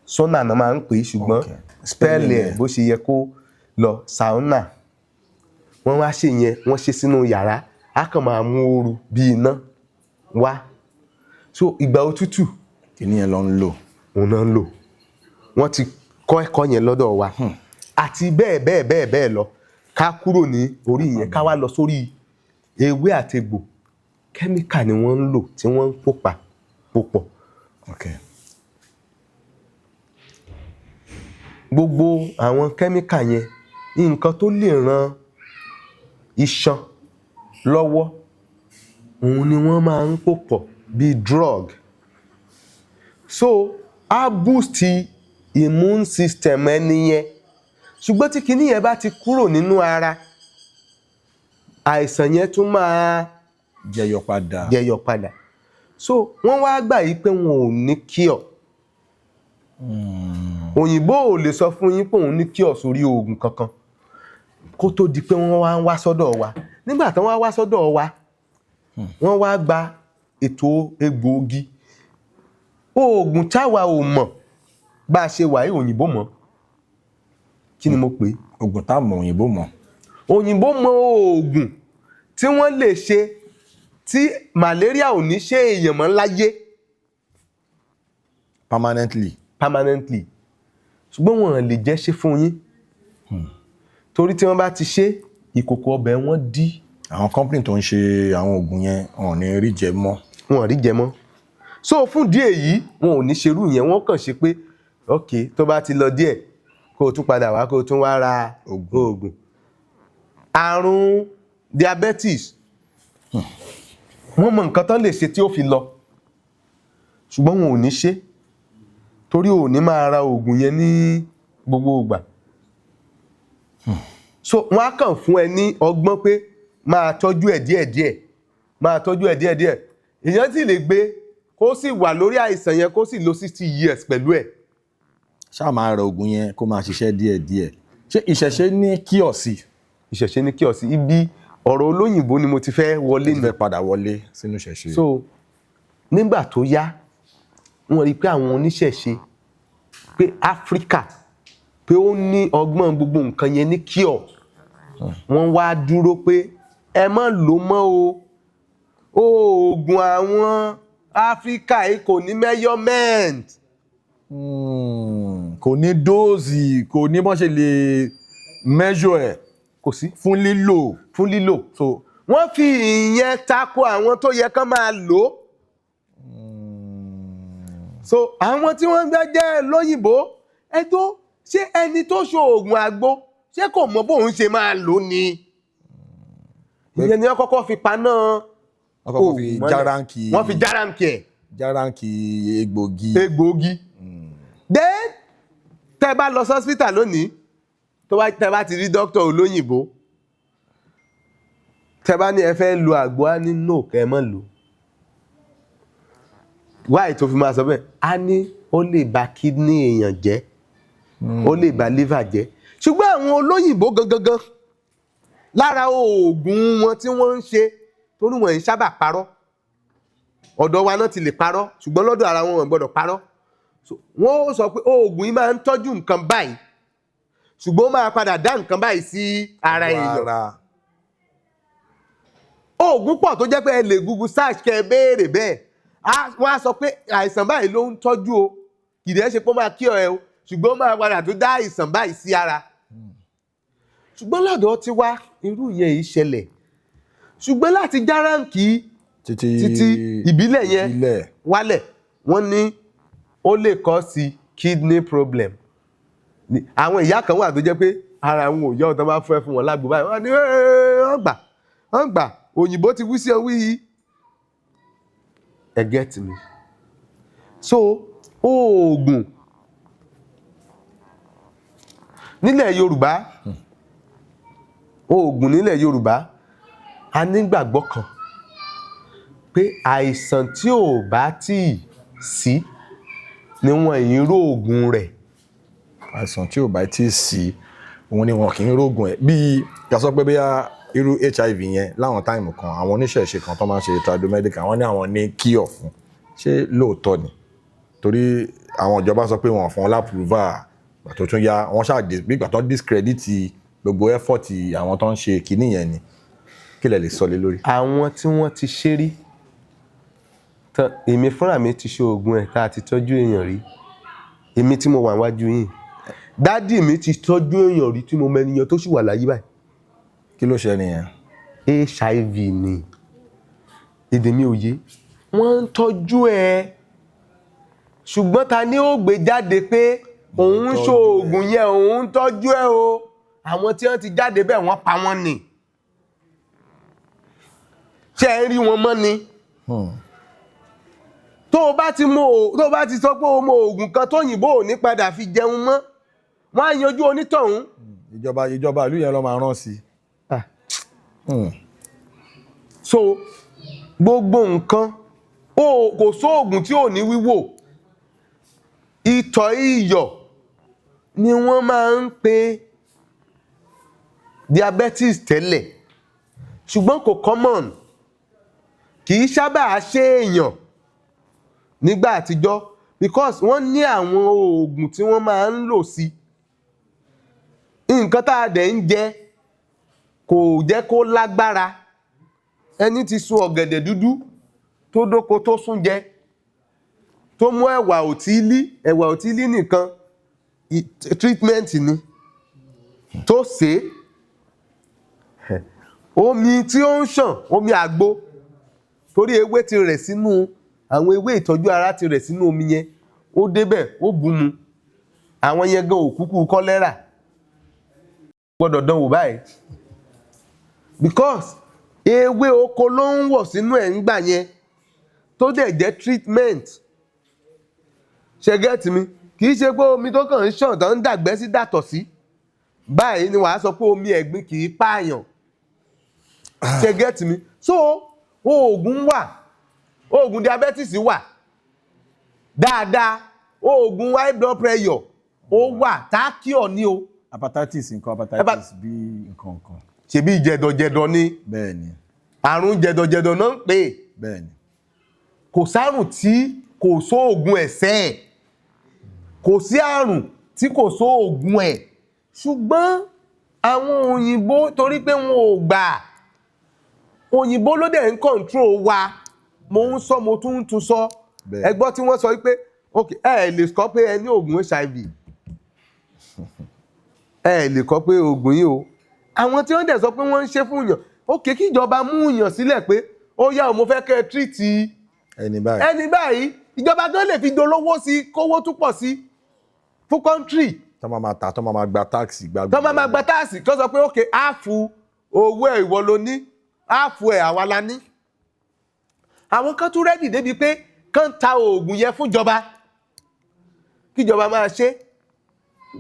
Sauna náà máa ń pè é, ṣùgbọ́n spell ẹ̀ bó ṣe yẹ kó lọ, sauna. Wọ́n wá ṣe yẹn, wọ́n ṣe sínú yàrá, á kàn máa mú ooru bí iná wá. So ìgbà òtútù, Kìíní yẹn lọ ń lò. òun náà ń lò. Wọ́n ti kọ́ ẹ̀kọ́ yẹn lọ́dọ̀ wa àti bẹ́ẹ̀ bẹ́ẹ̀ bẹ́ẹ̀ bẹ́ẹ̀ lọ. Ká kúrò ní orí yẹn, ká wá lọ sórí ewé àtegbò. Kẹ́míkà ni wọ́n ń lò tí wọ́n ń pò pọ̀. Gbogbo àwọn kẹ́míkà yẹn, nǹkan tó lè ran iṣan lọ́wọ́, òun ni wọ́n máa ń pò pọ̀ bíi drug. So á boost immune system ẹni yẹn, ṣùgbọ́n tí kinní yẹn bá ti kúrò nínú ara, àìsàn yẹn tún máa jẹyọ padà. Jẹyọ padà. So wọ́n wá gbà yí pé wọn ò ní cure. Òyìnbó ò lè sọ fún yín pé òun ní cure sórí oògùn kankan kó tó di pé wọ́n wá ń wá sọ́dọ̀ wa. Nígbà tí wọ́n wá sọ́dọ̀ wa, wọ́n wá gba ètò egbòogi, oògùn táwa ò mọ̀ bá a ṣe wà yìí, òyìnbó mọ̀. Kí ni mo pè é? Oògùn tá a mọ̀, òyìnbó mọ̀. Òyìnbó mọ̀ oògùn tí wọ́n lè ṣe tí malaria ò ní ṣe èèyàn mọ́ láyé. Permanently. Permanently. Ṣùgbọ́n wọn lè jẹ́ ṣe fún yín, torí tí wọ́n bá ti ṣe, ìkòkò ọbẹ̀ wọn dí. Àwọn company tó ń ṣe àwọn oògùn yẹn, wọn ò ní rí jẹ mọ́. Wọn ò rí jẹ mọ́. So fún díẹ̀ yìí, wọn ò ní ṣerú yẹn. Wọ́n kàn ṣe pé ok, tó bá ti lọ díẹ̀, kó o tún padà wá, kó o tún wá ra oògùn. Àrùn diabetes, wọ́n mọ nǹkan tán lè ṣe tí ó fi lọ, ṣùgbọ́n wọn ò ní ṣe, torí ò ní máa ra oògùn yẹn ní gbogbo ìgbà. So wọ́n á kàn fún ẹ ní ọgbọ́n pé máa tọ́jú ẹ̀ díẹ̀díẹ̀, máa tọ́jú ẹ̀ díẹ̀díẹ̀. Èèyàn sì lè gbé kó sì wà lórí àìsàn yẹn, kó sì lo 60 years pẹ̀lú ẹ̀. Ṣáà máa ra oògùn yẹn, kó máa ṣiṣẹ́ díẹ̀díẹ̀. Ṣé ìṣẹ̀ṣe ní cure sí? Ìṣẹ̀ṣe ní cure sí. Ibi ọ̀rọ̀ olóyìnbó ni mo ti fẹ́ wọlé Ti ni. fẹ́ padà wọlé sínú ìṣẹ̀ṣe. So nígbà tó yá, wọ́n rí i pé àwọn oníṣẹ̀ṣe, pé Áfíríkà, pé ó ní ọgbọ́n gbogbo nǹkan yẹn ní cure. Wọ́n wá dúró pé ẹ má lò mọ́ o, oògùn àwọn Áfíríkà yìí kò ní measurement. Kò ní dose, kò ní bọ́n ṣe lè measure ẹ̀. Kò sí. Fún lílò. Fún lílò. So wọ́n fi ìyẹn tako àwọn tó yẹ kán máa lò ó. So àwọn tí wọ́n ń gbẹ́ jẹ́ lóyìnbó ẹ tó ṣé, ẹni tó ṣe oògùn àgbo, ṣé kò mọ bóun ṣe máa lò ó ni? Ìyẹn ni wọ́n kọ́kọ́ fi paná. Wọ́n kọ́kọ́ fi oògùn mọ́lẹ̀. Járáǹkì. Wọ́n fi járáǹkì ẹ̀. Járáǹkì egbògi. Egbòogi. Then tẹ́ bá lọ sọ́sítà lónìí, tó bá tẹ́ bá ti rí dókítà olóyìnbó, tẹ́ bá ní ẹ fẹ́ lo àgbo, á ní no, kẹ́ ẹ má lò. Wáyé tó fi máa sọ bẹ́ẹ̀, á ní ó lè ba kidney èèyàn jẹ́, ó lè ba liver jẹ́. Ṣùgbọ́n àwọn olóyìnbó gangan, lára oògùn wọn tí wọ́n ń ṣe, torí wọn ń sábà parọ́, ọ̀dọ̀ wa náà ti lè parọ́, ṣùgbọ́n lọ́dọ̀ ara wọn, wọn gbọ́dọ̀ parọ́. So, wọ́n ó sọ pé oògùn yìí máa ń tọ́jú nǹkan báyìí, ṣùgbọ́n ó máa padà dá nǹkan báyìí sí ara èèyàn. Ara. Oògùn pọ̀ tó jẹ́ pé ẹ lè Google search kẹ́ ẹ béèrè bẹ́ẹ̀. Wọ́n á sọ pé àìsàn báyìí ló ń tọ́jú o, kì í dẹ́ ṣe pé ó máa kí ọ ẹ o, ṣùgbọ́n ó máa padà tó dá àìsàn báyìí sí ara. Ṣùgbọ́n lọ́dọ̀ ti wá, irú yẹn yìí ṣẹlẹ̀, ṣùgbọ́n láti járáǹkì títí títí ìbílẹ̀ yẹn ìbílẹ̀ wálẹ̀, wọ́n ní Ó lè cause kidney problem. Àwọn ìyá kan wà tó jẹ́ pé ara wọn ò yọ ọ̀tọ́, bá fẹ́ fún wọn lágbo báyìí, wọ́n ní, "Ẹ́ẹ́, wọ́n gbà, wọ́n gbà, òyìnbó ti wí sí ọ wí yìí." Ẹ get me? So oògùn nílẹ̀ Yorùbá, oògùn nílẹ̀ Yorùbá, a nígbàgbọ́ kan pé àìsàn tí ò bá tíì sí ni wọ́n yìí róògùn rẹ̀. Àìsàn tí ò bá tí ì sí, òun ni wọn kì í rógùn ẹ̀. Bíi ká sọ pé bóyá irú HIV yẹn, láwọn time kan, àwọn oníṣẹ̀ṣe kan tó máa ń ṣe tradomedical, wọ́n ní àwọn ní cure fún. Ṣé lóòótọ́ ni? Torí àwọn ìjọba sọ pé wọn fún wọn l'approval. Ìgbà tó tún yá, wọ́n ṣáà bí ìgbà tó discredit gbogbo effort àwọn tó ń ṣe kinní yẹn ni. Kí lẹ lè sọ lé lórí? Àwọn tí wọ́n ti ṣe rí tán, èmi fúnra mi ti ṣe oògùn ẹ̀ tá a ti tọ́jú èèyàn rí. Èmi tí mo wà níwájú yìí, daddy mi ti tọ́jú èèyàn rí tí mo mẹ́niyàn tó sì wà láyé báyìí. Kí ló ṣe nìyẹn? HIV ni. Èdè mi ò yé. Wọ́n ń tọ́jú ẹ, ṣùgbọ́n ta ni ó gbé jáde pé òun ń Tọ́jú. ṣoògùn yẹn, òun ń tọ́jú ẹ o? Àwọn tí wọ́n ti jáde bẹ́ẹ̀, wọ́n pa wọ́n ni. Ṣé ẹ rí wọn mọ́ ni? Tó o bá ti sọ pé o mọ oògùn kan tóyìnbó ò ní padà fi jẹun mọ́, wọ́n á yanjú onítọ̀hún. Ìjọba ìlú yẹn ló máa rán sí i. So gbogbo nǹkan o, kò sóògùn tí ò ní wíwò. Ìtọ̀ iyọ̀ ni wọ́n máa ń pe diabetes tẹ́lẹ̀, ṣùgbọ́n kò common, kì í sábà ṣe èèyàn nígbà àtijọ́, because wọ́n ní àwọn oògùn tí wọ́n máa ń lò sí. Nǹkan tá a dẹ̀ ń jẹ kò jẹ́ kó lágbára. Ẹni tí sun ọ̀gẹ̀dẹ̀ dúdú tó dóko tó sún jẹ, tó mú ẹ̀wà òtílí, ẹ̀wà òtílí nìkan treatment ni, tó sè é, omi tí ó ń ṣàn, omi àgbo, torí ewé ti rẹ̀ sínú, àwọn ewé ìtọ́jú ara ti rẹ̀ sínú omi yẹn, ó débẹ̀, ó bù mu. Àwọn yẹn gan òkúkú kọ́lẹ́rà gbọ́dọ̀ dán wò báyìí, because ewé oko ló ń wọ̀ sínú ẹ̀ ń gbà yẹn, tó dẹ̀ jẹ́ treatment. Ṣe get mi? Kì í ṣe pé omi tó kàn ń ṣàn tó ń dàgbẹ́ sí, dàtọ̀ sí báyìí ni wàá sọ pé omi ẹ̀gbin kì í pààyàn. Ṣe get mi? So oògùn wà, oògùn diabetes wà dáadáa, oògùn high blood pressure ó wà, tákìọ̀ ní o. Hepatitis nǹkan, hepatitis bí nǹkan kan. Ṣebí jẹ̀dọ̀jẹ̀dọ̀ ni. Bẹ́ẹ̀ ni. Àrùn jẹ̀dọ̀jẹ̀dọ̀ náà ń pè é. Bẹ́ẹ̀ ni. Kò sárùn tí kò sóògùn ẹ̀sẹ̀ ẹ̀, kò sí àrùn tí kò sóògùn ẹ̀. Ṣùgbọ́n àwọn òyìnbó, torí pé wọn ò gbà, òyìnbó ló dẹ̀ ń control wa. Mo ń sọ, mo tún ń tún sọ. Bẹ́ẹ̀. Ẹ gbọ́ tí wọ́n sọ wípé, ok, ẹ lè kọ́ pé ẹ ní oògùn HIV, ẹ lè kọ́ pé oògùn yìí o. Àwọn tí wọ́n dẹ̀ sọ pé wọ́n ń ṣe fún yàn, ok, kíjọba mú yàn sílẹ̀ pé ó yá o, mo fẹ́ kẹ́ ẹ treat ẹni báyìí. Ẹni báyìí, ìjọba gan lè fi dolówó sí, kówó tún pọ̀ sí fún country. Tó máa ma tà, tó máa ma gba tax, gba. Tó máa ma gba tax, kó sọ pé ok, half owó ẹ̀ ìwọ ló ní, half ẹ̀ àwa la ní. Àwọn kan tún ready débi pé kán ta oògùn yẹn fúnjọba, kíjọba máa ṣe.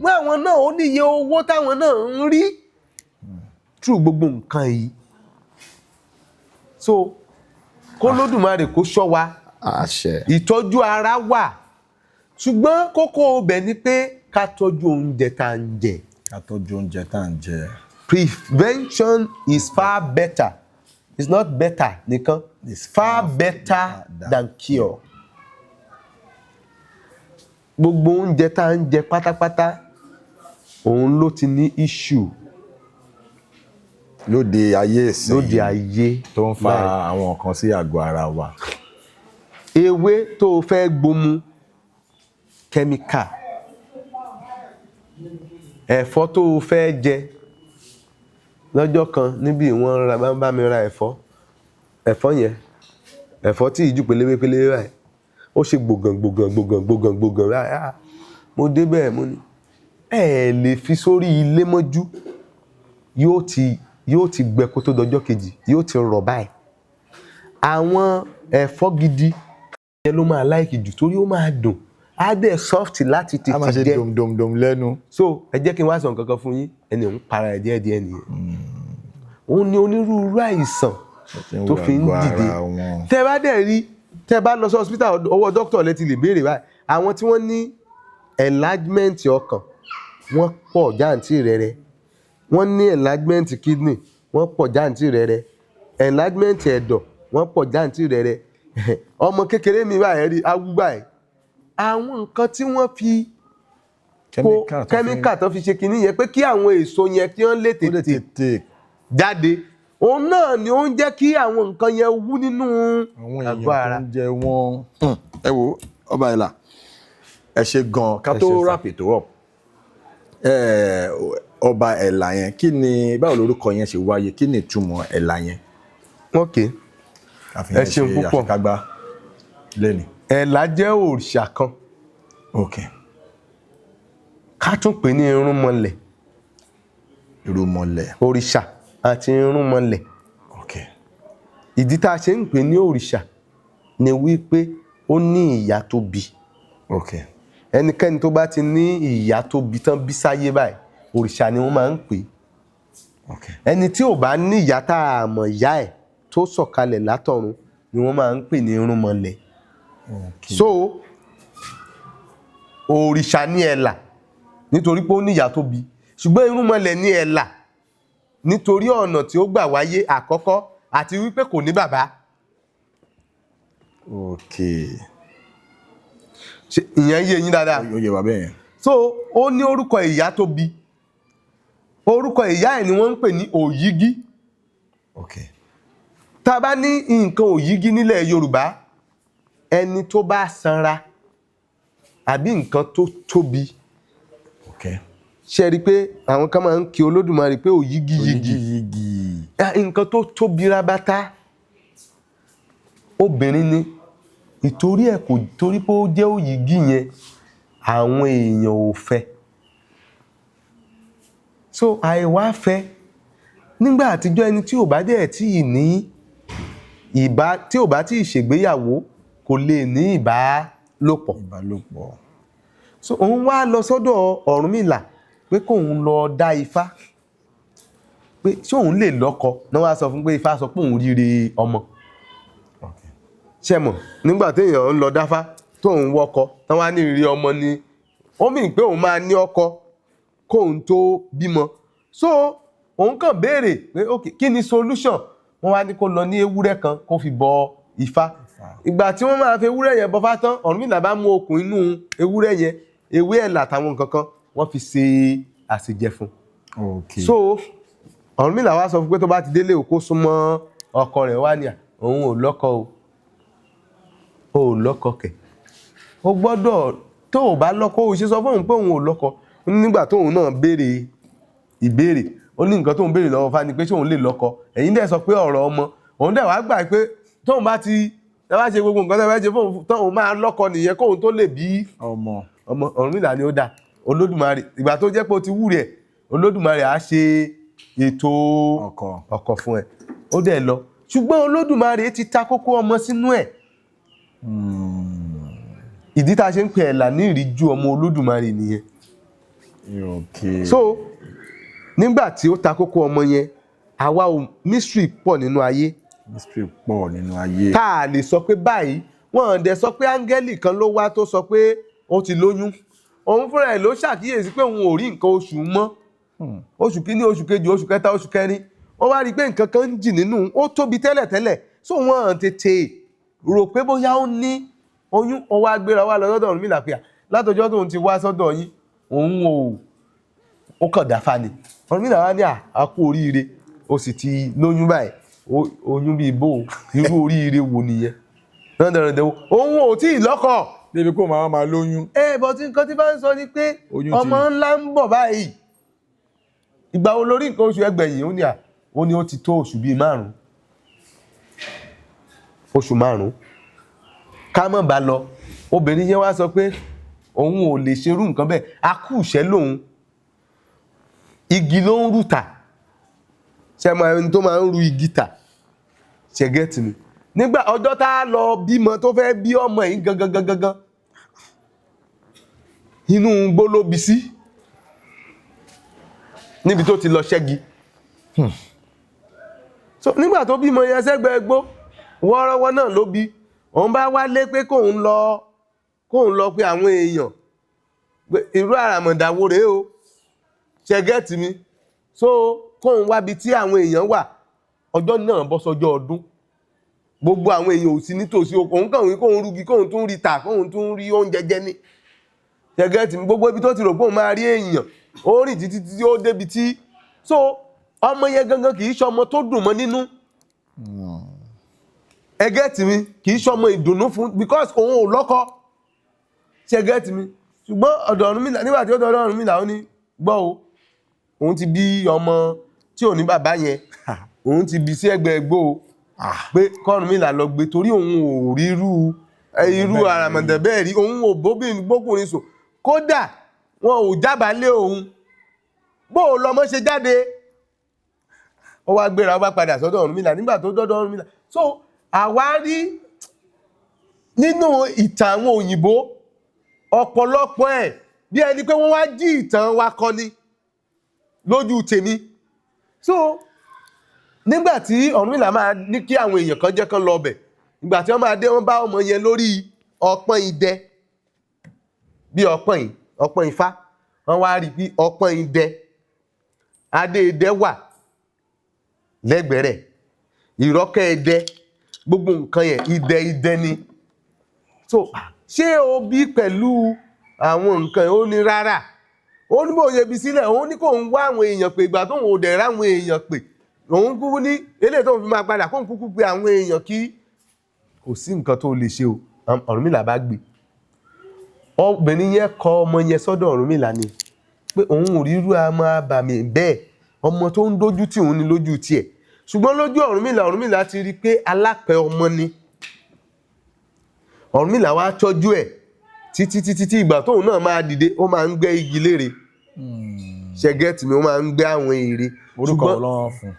Wọ́n àwọn náà, ó níye owó táwọn náà ń rí through gbogbo nǹkan yìí. So kó Lódùmarè kó ṣọ́ wa. Àṣẹ. Ìtọ́jú ara wà, ṣùgbọ́n kókó ibẹ̀ ni pé ká tọ́jú oúnjẹ tá à ń jẹ. Ká tọ́jú oúnjẹ tá à ń jẹ. Prevention is far better, it's not better nìkan, It's far far better better than cure. Gbogbo oúnjẹ tá à ń jẹ pátápátá, òun ló ti ní issue lóde ayé ìsìn lóde ayé tó ń fa báyìí. Àwọn nǹkan sí àgọ́ ara wa. Ewé tó o fẹ́ gbomu, kẹ́míkà. Ẹ̀fọ́ tó o fẹ́ jẹ lọ́jọ́ kan níbi, wọ́n ra, bá mi ra ẹ̀fọ́, ẹ̀fọ́ yẹn, ẹ̀fọ́ tí ìjú pélébé pélébé báyìí, Ó ṣe gbògàn gbògàn gbògàn gbògàn gbògàn báyìí. Ah, mo débẹ̀, mo ní ẹ lè fi sórí ilé mọ́jú, yóò ti gbẹ kó tó dọjọ́ kejì, yóò ti rọ̀ báyìí. Àwọn ẹ̀fọ́ gidi yẹn ló máa like jù, torí ó máa dùn, á dẹ̀ soft láti A máa tètè ṣe jẹ. dòmdòmdòm lẹ́nu. So ẹ jẹ́ kí n wá sọ nǹkan kan fún yín. Ẹni òun para ẹ̀ díẹ̀ díẹ̀ nìyẹn. Òun ní onírúurú àìsàn tó fi ń dìde. Tẹ́ bá dẹ̀ rí, tẹ́ bá lọ sí hospital, ọwọ́ doctor lẹ ti lè béèrè báyìí. Àwọn tí wọ́n ní enlargement ọkàn, wọ́n pọ̀ jáǹtì rẹ̀rẹ̀. Wọ́n ní enlargement kidney, wọ́n pọ̀ jáǹtì rẹ̀rẹ̀. Enlargement ẹ̀dọ̀, wọ́n pọ̀ jáǹtì rẹ̀rẹ̀. Ọmọ kékeré mi báyìí rí awú báyìí, àwọn nǹkan tí wọ́n fi kó kẹ́míkà tó fi ṣe kinní yẹn pé kí àwọn èso yẹn kí wọ́n lè ó lè tètè tètè jáde, òun náà ni ó ń jẹ́ kí àwọn nǹkan yẹn wú nínú àwọn àgọ́ èèyàn ara. tó ń jẹ wọ́n. Ẹ wo, ọba ìlà, ẹ ṣe gan. Ká Ẹ tó ṣe sir. wrap it up, ọba ẹ̀là yẹn, kí ni, báwo lorúkọ yẹn ṣe wáyé? Kí ni ìtumọ̀ ẹ̀là yẹn? Ok. Ká fi yẹn Ẹ ṣeun ṣe púpọ̀. àṣekágbá lẹ́ni. Ẹ̀là jẹ́ òrìṣà kan. Ká tún pè ní irúnmọlẹ̀. Irúnmọlẹ̀. Òrìṣà àti irúnmọlẹ̀. Ìdí tá a ṣe ń pè ní òrìṣà ni wípé ó ní ìyá tó bí. Ẹnikẹ́ni tó bá ti ní ìyá tó bí tán bí sáyé báyìí, òrìṣà ni wọ́n máa ń pè é. Ẹni tí ò bá ní ìyá tá a mọ̀ ìyá ẹ̀ tó sọ̀kalẹ̀ látọ̀run ni wọ́n máa ń pè ní irúnmọlẹ̀. So òrìṣà ní ẹ̀là nítorí pé ó ní ìyá tó bí, ṣùgbọ́n irúnmọlẹ̀ ní ẹ̀là nítorí ọ̀nà tí ó gbà wáyé àkọ́kọ́ àti wípé kò ní bàbá. Ṣé ìyẹn yé yín dáadáa? Ó yé wa bẹ́ẹ̀ yẹn. So ó ní orúkọ ìyá tó bí. Orúkọ ìyá ẹ̀ ni wọ́n ń pè ní Òyígí. Tá a bá ní nǹkan òyígí nílẹ̀ Yorùbá, ẹni tó bá sanra àbí nǹkan tó tóbi. Ṣe rí i pé àwọn kan máa ń kí Olódùmarè pé òyígí yìgì? Yìgì. Ah, nǹkan tó tóbi rabata, obìnrin ni. Ìtorí ẹ̀ kò torí pé ó jẹ́ òyìgí yẹn, àwọn èèyàn ò fẹ́. So àìwá fẹ́ nígbà àtijọ́, ẹni tí ò bá dẹ̀ tí ì ní ìbá, tí ò bá tí ì ṣègbéyàwó, kò lè ní ìbálòpọ̀. Ìbálòpọ̀. So òun wá lọ sọ́dọ̀ Ọ̀rúnmìlà pé kóun lọ dá ifá pé ṣé òun lè lọ́kọ náà. Wá sọ fún pé ifá sọ pé òun ríre ọmọ. Ṣe mọ̀, nígbà téèyàn ń lọ dáfá tóun wọkọ tán, wá ní ìrírí ọmọ ni, ó mì pé òun máa ní ọkọ kóun tó bímọ. So òun kàn béèrè pé, ok, kí ni solution? Wọ́n wá ní kó lọ ní ewúrẹ́ kan kó fi bọ ifá. Ìgbà tí wọ́n máa fi ewúrẹ́ yẹn bọfá tán, Ọ̀rúnmìlà bá mú okùn inú ewúrẹ́ yẹn, ewé ẹ̀là àtàwọn nǹkan kan, wọ́n fi ṣe àṣejẹ fún un. So Ọ̀rúnmìlà wá sọ fún pé tó bá ti délé o, kó súnmọ́ ọkọ rẹ̀. Wá ní à òun ò lọ́kọ o. Ò lọ́kọ kẹ̀? O gbọ́dọ̀ tó o bá lọ́kọ o ṣe sọ fún òun pé òun ò lọ́kọ. Nígbà tóun náà béèrè ìbéèrè, ó ní nǹkan tóun béèrè lọ́wọ́ Ifá ni pé ṣé òun lè lọ́kọ, ẹ̀yin dẹ̀ sọ pé ọ̀rọ̀ ọmọ. Òun dẹ̀ wá gbà pé tóun bá ti ẹ bá ṣe gbogbo nǹkan tó fẹ́ ṣe fóun tóun máa lọ́kọ nìyẹn, kóun tó lè bí ọmọ. Ọmọ. Ọ̀rúnmìlà ni ó dáa. Olódùmarè, ìgbà tó jẹ́ pé o ti wúre ẹ̀, Olódùmarè á ṣe ètò ọkọ. Ọkọ fún ẹ. Ó dẹ̀ lọ, ṣùgbọ́n Olódùmarè ti ta kókó ọmọ sínú ẹ̀. Ìdí tá a ṣe ń pè Ẹ̀là ní ìríjú ọmọ Olódùmarè nìyẹn. So nígbà tí ó ta kókó ọmọ yẹn, àwa ò, mystery pọ̀ nínú ayé. Mystery pọ̀ nínú ayé. Tá a lè sọ pé báyìí. Wọ́n dẹ̀ sọ pé áńgẹ́lì kan ló wá tó sọ pé ó ti lóyún. Òun fúnra ẹ̀ ló ṣàkíyèsí pé òun ò rí nǹkan oṣù mọ́. Oṣù kìíní, oṣù kejì, oṣù kẹta, oṣù kẹrin, ó wá rí i pé nǹkan kan ń jì nínú, ó tóbi tẹ́lẹ̀tẹ́lẹ̀. So wọ́n tètè rò pé bóyá ó ní oyún. Ó wá gbéra wá lọ sọ́dọ̀ Ọ̀rúnmìlà pé à látọjọ́ tóun ti wá sọ́dọ̀ yín, òun ò, ó kàn dáfá ni. Ọ̀rúnmìlà wá ní à kú oríire, ó sì ti lóyún báyìí. Oyún bíi bó o? Irú oríire wo nìyẹn? Dandandandan òun ò tí ì lọ́kọ. Débi kó máa máa lóyún. Ẹ bọ̀ tí nǹkan tí bá ń sọ ni pé Oyún ti- ọmọ ńlá ń bọ̀ báyìí. Ìgbà wo lórí nǹkan oṣù ẹgbẹ̀yìn? Ó ní à ó ní ó ti tó oṣù bíi 5, oṣù 5. Ká mọ̀ bá lọ. Obìnrin yẹn wá sọ pé òun ò lè ṣerú nǹkan bẹ́ẹ̀. Akúṣẹ́ lòun, igi ló ń rù tà. Ṣe mọ ẹni tó máa ń ru igi tà? Ṣe get mi? Nígbà ọjọ́ tá a lọ bímọ, tó fẹ́ bí ọmọ yìí gangan gangan gangan, inú igbó ló bí sí, níbi tó ti lọ ṣẹ́gi. So nígbà tó bímọ yẹn sẹ́gbẹ̀ẹ́ gbó, wọ́ọ́rọ́wọ́ náà ló bí. Òun bá wálé pé kóun lọ pé àwọn èèyàn pé irú àràmọ̀dà wo rèé o. Ṣe get mi? So kóun wábi tí àwọn èèyàn wà. Ọjọ́ náà bọ́ sọjọ́ ọdún, gbogbo àwọn èèyàn ò sí nítòsí. Òun kàn wí kóun rúgi, kóun tún rí tà, kóun tún rí oúnjẹ jẹ ní. Ṣe get mi? Gbogbo ibi tó ti rò pé òun máa rí èèyàn, ó rìn títí títí ó débi tí. So ọmọ yẹn gangan kì í ṣọmọ tó dùn mọ́ nínú. Ẹ get mi? Kì í ṣọmọ ìdùnnú fún, because òun ò lọ́kọ. Ṣe get mi? Ṣùgbọ́n ọ̀dọ̀ Ọ̀rúnmìlà, nígbà tí ó dọ̀dọ̀ Ọ̀rúnmìlà, ó ní, "Gbọ́ o, òun ti bí ọmọ tí ò ní bàbá yẹn, òun ti bí sí ẹgbẹ́ ẹgbó o," pé k'Ọ̀rúnmìlà lọ gbé, torí òun ò rí irú àràmọ̀dẹ̀ bẹ́ẹ̀ rí. Òun ò bóbìnrin gbókùnrin sùn, kódà wọn ò jábàálẹ̀ òun. Bó o lọmọ ṣe jáde? Ó wá gbéra, ó bá padà sọ́dọ̀ Ọ̀rúnmìlà. Nígbà tó dọ́dọ̀ Ọ̀rúnmìlà, so àwa rí nínú ìtàn àwọn òyìnbó, ọ̀pọ̀lọpọ̀ ẹ̀ bí ẹni pé wọ́n wá jí ìtàn wa kọ ni lójú tèmi. So nígbà tí Ọ̀rúnmìlà máa ní kí àwọn èèyàn kan jẹ́ kán lọ bẹ̀, ìgbà tí wọ́n máa dé, wọ́n bá ọmọ yẹn lórí ọpọ́n idẹ, bí ọpọ́n yìí, ọpọ́n ifá. Wọ́n wá rí bí ọpọ́n idẹ, adé idẹ wà lẹ́gbẹ̀ẹ́ rẹ̀, ìrọ́kẹ́ idẹ, gbogbo nǹkan yẹn idẹ idẹ ni. So ṣé o bí pẹ̀lú àwọn nǹkan yẹn? Ó ní rárá. Ó ní bó ṣe bí sílẹ̀, òun ní kò ń wá àwọn èèyàn pé. Ìgbà tóun ò dẹ̀ ráwọn èèyàn pè, òun kúkú ní eléyìí tóun fi máa padà, kóun kúkú pe àwọn èèyàn, kí kò sí nǹkan tó lè ṣe o. Ọ̀rúnmìlà bá gbé. Obìnrin yẹn kọ ọmọ yẹn sọ́dọ̀ Ọ̀rúnmìlà ni, pé òun ò rí irú ọmọ abàmì bẹ́ẹ̀, ọmọ tó ń dójú tí òun ní lójú tiẹ̀. Ṣùgbọ́n lójú Ọ̀rúnmìlà, Ọ̀rúnmìlà ti rí i pé alápẹ̀ ọmọ ni. Ọ̀rúnmìlà wá tọ́jú ẹ̀ títí títí tí ìgbà tóun náà máa dìde, ó máa ń gbẹ́ igi léèrè. Ṣe get mi? Ó máa ń gbẹ́ àwọn ère. Orúkọ Ṣùgbọ́n Ọlọ́run fún?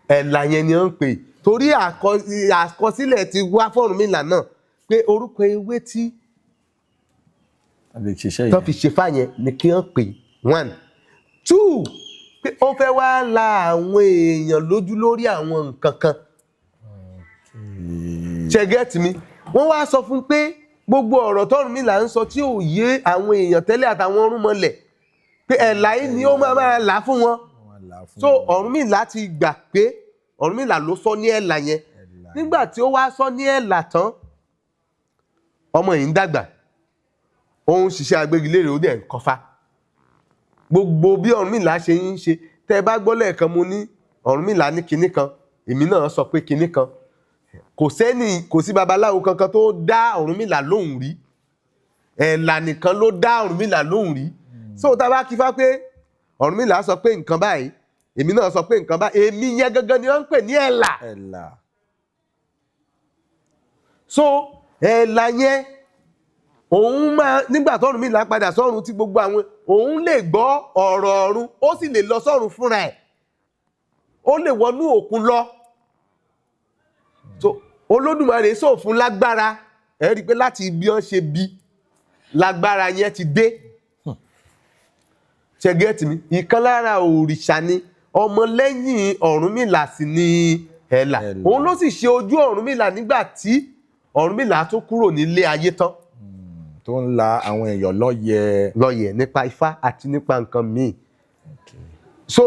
Ẹ̀là yẹn ni wọ́n ń pè, torí àkọsílẹ̀ ti wá f'Ọ̀rúnmìlà náà pé orúkọ ewé tí tàbí ṣiṣẹ́ tán yẹn fi ṣe fáyẹn ni kí wọ́n pè. One, two, pé ó fẹ́ wá la àwọn èèyàn lójú lórí àwọn nǹkan kan. Ṣe get mi? Wọ́n wá sọ fún pé gbogbo ọ̀rọ̀ tọ́rùnmìlà ń sọ tí ò yé àwọn èèyàn tẹ́lẹ̀ àtàwọn ọ̀rúnmọlẹ̀, pé ẹ̀là yìí ni ó máa máa là fún wọn. Wọ́n là fún So Ọ̀rúnmìlà ti gbà pé Ọ̀rúnmìlà ló sọ ní ẹ̀là yẹn. Ẹ̀là. Nígbà tí ó wá sọ ní ẹ̀là tán, ọmọ yìí ń dàgbà, ó ń ṣiṣẹ́ agbégilére, ó dẹ̀ ń kọfá. Gbogbo bí Ọ̀rúnmìlà ṣe ń ṣe, tẹ́ ẹ bá gbọ́ lẹ́ẹ̀kan, mo ní Ọ̀rúnmìlà ní kinní kan, èmi náà sọ pé kinní kan. Kò sẹ́ni, kò sí babaláwo kankan tó dá Ọ̀rúnmìlà lóhùn rí. Ẹ̀là nìkan ló dá Ọ̀rúnmìlà lóhùn rí. So tá a bá kífá pé Ọ̀rúnmìlà sọ pé nǹkan báyìí, èmi náà sọ pé nǹkan báyìí, èmi yẹn gangan ni wọ́n ń pè ní ẹ̀là. Ẹ̀là. So ẹ̀là yẹn, òun máa nígbà tọ́rùnmìlà padà sọ́run, tí gbogbo àwọn òun lè gbọ́ ọ̀rọ̀ ọ̀run, ó sì lè lọ sọ́run fúnra ẹ̀, ó lè wọnú òkun lọ. So Olódùmarè sòfún lágbára. Ẹ rí i pé láti ibi ọ́n ṣe bí lágbára yẹn ti dé. Ṣe get mi? Ìkan lára òrìṣà ni, ọmọlẹ́yìn Ọ̀rúnmìlà sì ni Ẹ̀là. Ẹ̀là. Òun ló sì ṣe ojú Ọ̀rúnmìlà nígbà tí Ọ̀rúnmìlà tó kúrò nílé ayé tán. Tó ń la àwọn èèyàn lọ́yẹ̀. Lọ́yẹ̀ nípa ifá àti nípa nǹkan míì. So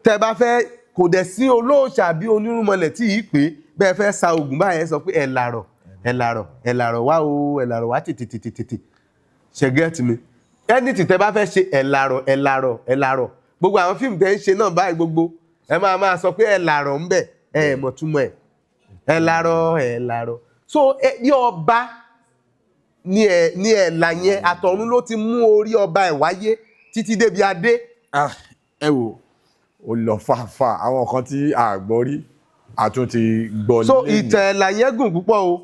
tẹ bá fẹ́, kò dẹ̀ sí olóòṣà bí onírúnmọlẹ̀ tí yìí pé bẹ́ẹ̀ fẹ́ sa oògùn báyẹn, sọ pé ẹ̀làrọ̀, ẹ̀làrọ̀, ẹ̀làrọ̀ wá o, ẹ̀làrọ̀ wá tètè tètè tètè. Ṣe get mi? Anything tẹ bá fẹ́ ṣe, ẹ̀làrọ̀, ẹ̀làrọ̀, ẹ̀làrọ̀. Gbogbo àwọn fíìmù tẹ ń ṣe náà báyìí, gbogbo ẹ máa máa sọ pé ẹ̀làrọ̀ ń bẹ̀, ẹ mọ̀ túmọ̀ ẹ̀, ẹ̀làrọ̀, ẹ̀làrọ̀. So ní ọba ní ẹ ní ẹ̀là yẹn, àtọ̀run ló ti mú orí ọba ẹ̀ wáyé títí débi adé. Ah, ẹ wò ó lọ fàáfàá, àwọn kan tí a gbọ́ rí, a tún ti gbọ́ So lẹ́yìn. ìtàn ẹ̀là yẹn gùn púpọ̀ o.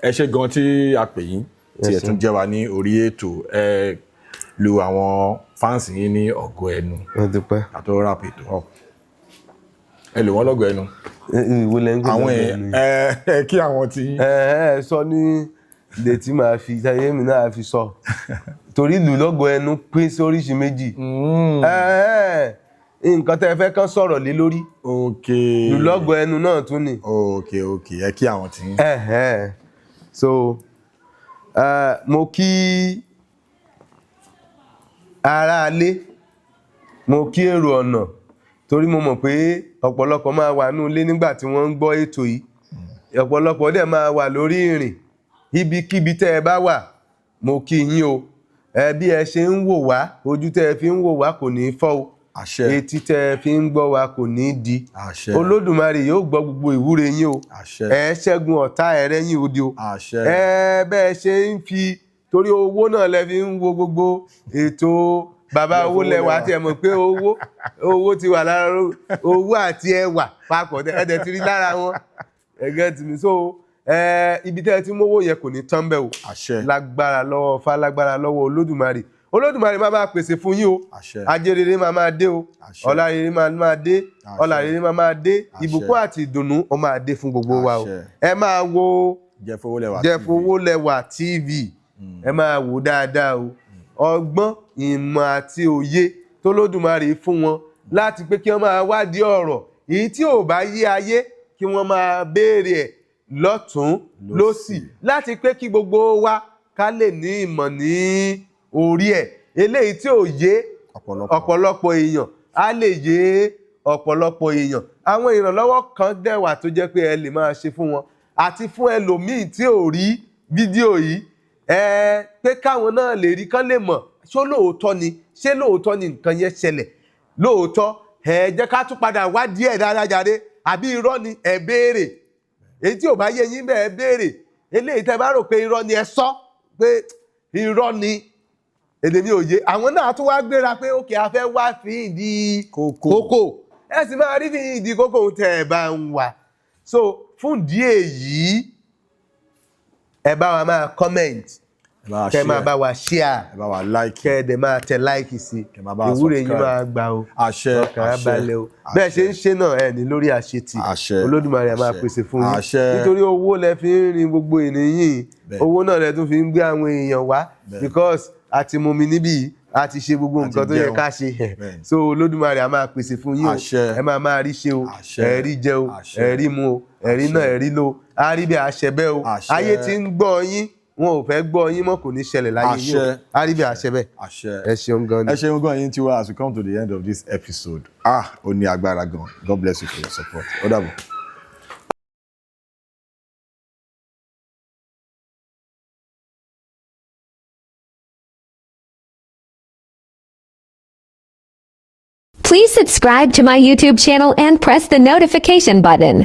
Ẹ ṣe gan tí a pè yín. Tí ẹ tún jẹ́ wa ní orí ètò. Ẹ lu àwọn fans yín ní ọ̀gọ́ ẹnu. Wọ́n ti pẹ́. Ká tó wrap ètò up, ẹ lù wọ́n lọ́gọ̀ ẹnu. Ìwé lẹ́ ń gbé Àwọn lọ́gọ̀ ẹ ẹnu. ẹ kí àwọn tí yín. Ẹ ẹ sọ ní ìdè tí màá fi táyé mi náà fi sọ, torí ìlú lọ́gọ̀ ẹnu pín sí oríṣi méjì. Ẹ ẹ, nǹkan tẹ́ ẹ fẹ́ kán sọ̀rọ̀ lé lórí, ìlú lọ́gọ̀ ẹnu náà tún ni. Ok, ẹ kí àwọn tí yín. Ẹ̀hẹ́n. So mo kí aráalé, mo kí èrò ọ̀nà, torí mo mọ̀ pé ọ̀pọ̀lọpọ̀ máa wà nínú ilé nígbà tí wọ́n ń gbọ́ ètò yìí, ọ̀pọ̀lọpọ̀ dẹ̀ máa wà lórí ìrìn. Ibikíbi tẹ́ ẹ bá wà, mo kí yín o. Ẹ bí ẹ ṣe ń wò wá, ojú tẹ́ ẹ fi ń wò wá kò ní í fọ́ o. Àṣẹ. Etí tẹ́ ẹ fi ń gbọ́ wá kò ní í di. Àṣẹ. Olódùmarè yóò gbọ́ gbogbo ìwúre yín o. Àṣẹ. Ẹ ṣẹ́gun ọ̀tá, ẹ rẹ́yìn odi o. Àṣẹ. Ẹ bẹ́ẹ̀ ṣe ń fi torí owó náà lẹ fi ń wo gbogbo ètò Bàbá Jẹ́ Owó Lẹwà. Fowó. Àti ẹ mọ̀ pé owó ti wà lára owó àti ẹwà papọ̀, ẹ dẹ̀ ti rí lára wọn ẹgẹ́ tì mí. So ẹ ibi tẹ́ ẹ ti mówó yẹn kò ní tán bẹ́ẹ̀ o. Àṣẹ. Lágbára lọ́wọ́ Ifá, lágbára lọ́wọ́ Olódùmarè, Olódùmarè máa máa pèsè fún yín o. Àṣẹ. Ajé rere máa máa dé o. Àṣẹ. Ọlá rere máa máa dé. Àṣẹ. Ọlá rere máa máa dé. Àṣẹ. Ìbùkún àti ìdùnnú, ó máa dé fún gbogbo wa o. Àṣẹ. Ẹ máa wo Jẹ́ Fowó Lẹwà Jẹ́ TV. Fowó Lẹwà TV, ẹ máa wò dáadáa o. Ọgbọ́n, ìmọ̀ àti òye tólódùmarè fún wọn láti pé kí wọ́n máa wádìí ọ̀rọ̀ èyí tí ò bá yé ayé, kí wọ́n máa béèrè ẹ̀ lọ́tún lọ́sì, láti pé kí gbogbo wa ká lè ní ìmọ̀ ní orí ẹ̀. Eléyìí tí ò yé ọ̀pọ̀lọpọ̀ ọ̀pọ̀lọpọ̀ èèyàn, á lè yé ọ̀pọ̀lọpọ̀ èèyàn. Àwọn ìrànlọ́wọ́ kan dẹ̀ wà tó jẹ́ pé ẹ lè máa ṣe fún wọn àti fún ẹlòmíì tí ò rí fídíò yìí, ẹ pé káwọn náà lè rí, kán lè mọ̀ ṣó lóòótọ́ ni, ṣé lóòótọ́ ni nǹkan yẹn ṣẹlẹ̀ lóòótọ́. Ẹ jẹ́ ká tún padà wádìí ẹ̀ dáadáa jáde, àbí irọ́ ni. Ẹ béèrè èyí tí ò bá yé yín bẹ́ẹ̀, béèrè. Eléyìí tẹ́ bá rò pé irọ́ ni, ẹ sọ pé irọ́ ni, èdè mi ò yé. Àwọn náà tún wá gbéra pé okay, a fẹ́ wá fi ìdí kókó. Kókó, ẹ sì máa rí fi ìdí kókó tẹ́ ẹ bá ń wà. So fún ìdí èyí, ẹ bá wa máa comment, Ẹ bá wa kẹ́ máa share, bá wa share, ẹ bá wa like, kẹ́ ẹ dẹ̀ máa tẹ like sí. Kẹ́ máa bá wa Ìwúre yín subscribe. máa gbà o. Àṣẹ. Ọkàn á Àṣẹ. balẹ̀ o. Bẹ́ẹ̀ ṣe ń ṣe náà, ẹ ní lórí àṣetì. Àṣẹ. Olódùmarè á máa Àṣẹ. pèsè fún yín. Àṣẹ. Nítorí owó lẹ fi ń rin gbogbo ènìyàn yìí. Owó náà lẹ tún fi ń gbé àwọn èèyàn wá, because a ti mú mi níbí yìí, a ti ṣe gbogbo A ti nǹkan tó yẹ jẹun. ká ṣe. So Olódùmarè á máa pèsè fún yín o. Àṣẹ. Ẹ máa máa rí ṣe o. Àṣẹ. Ẹ rí jẹ o. Àṣẹ. Ẹ rí mu o, ẹ rí náà, ẹ rí lò, á rí bí àṣẹ bẹ́ẹ̀ o. Àṣẹ. Ayé tí ń gbọ́ yín, wọn ò fẹ́ gbọ́ yín mọ́, kò ní ṣẹlẹ̀ láyé yín o. Àṣẹ. Á rí bí àṣẹ bẹ́ẹ̀. Àṣẹ. Ẹ ṣeun gan ni. Ẹ ṣeun gan yín tiwa. As we come to the end of this episode, ah, ó ní agbára gan. God bless you for your support. Ó dàbọ̀. Please subscribe to my YouTube channel and press the notification button.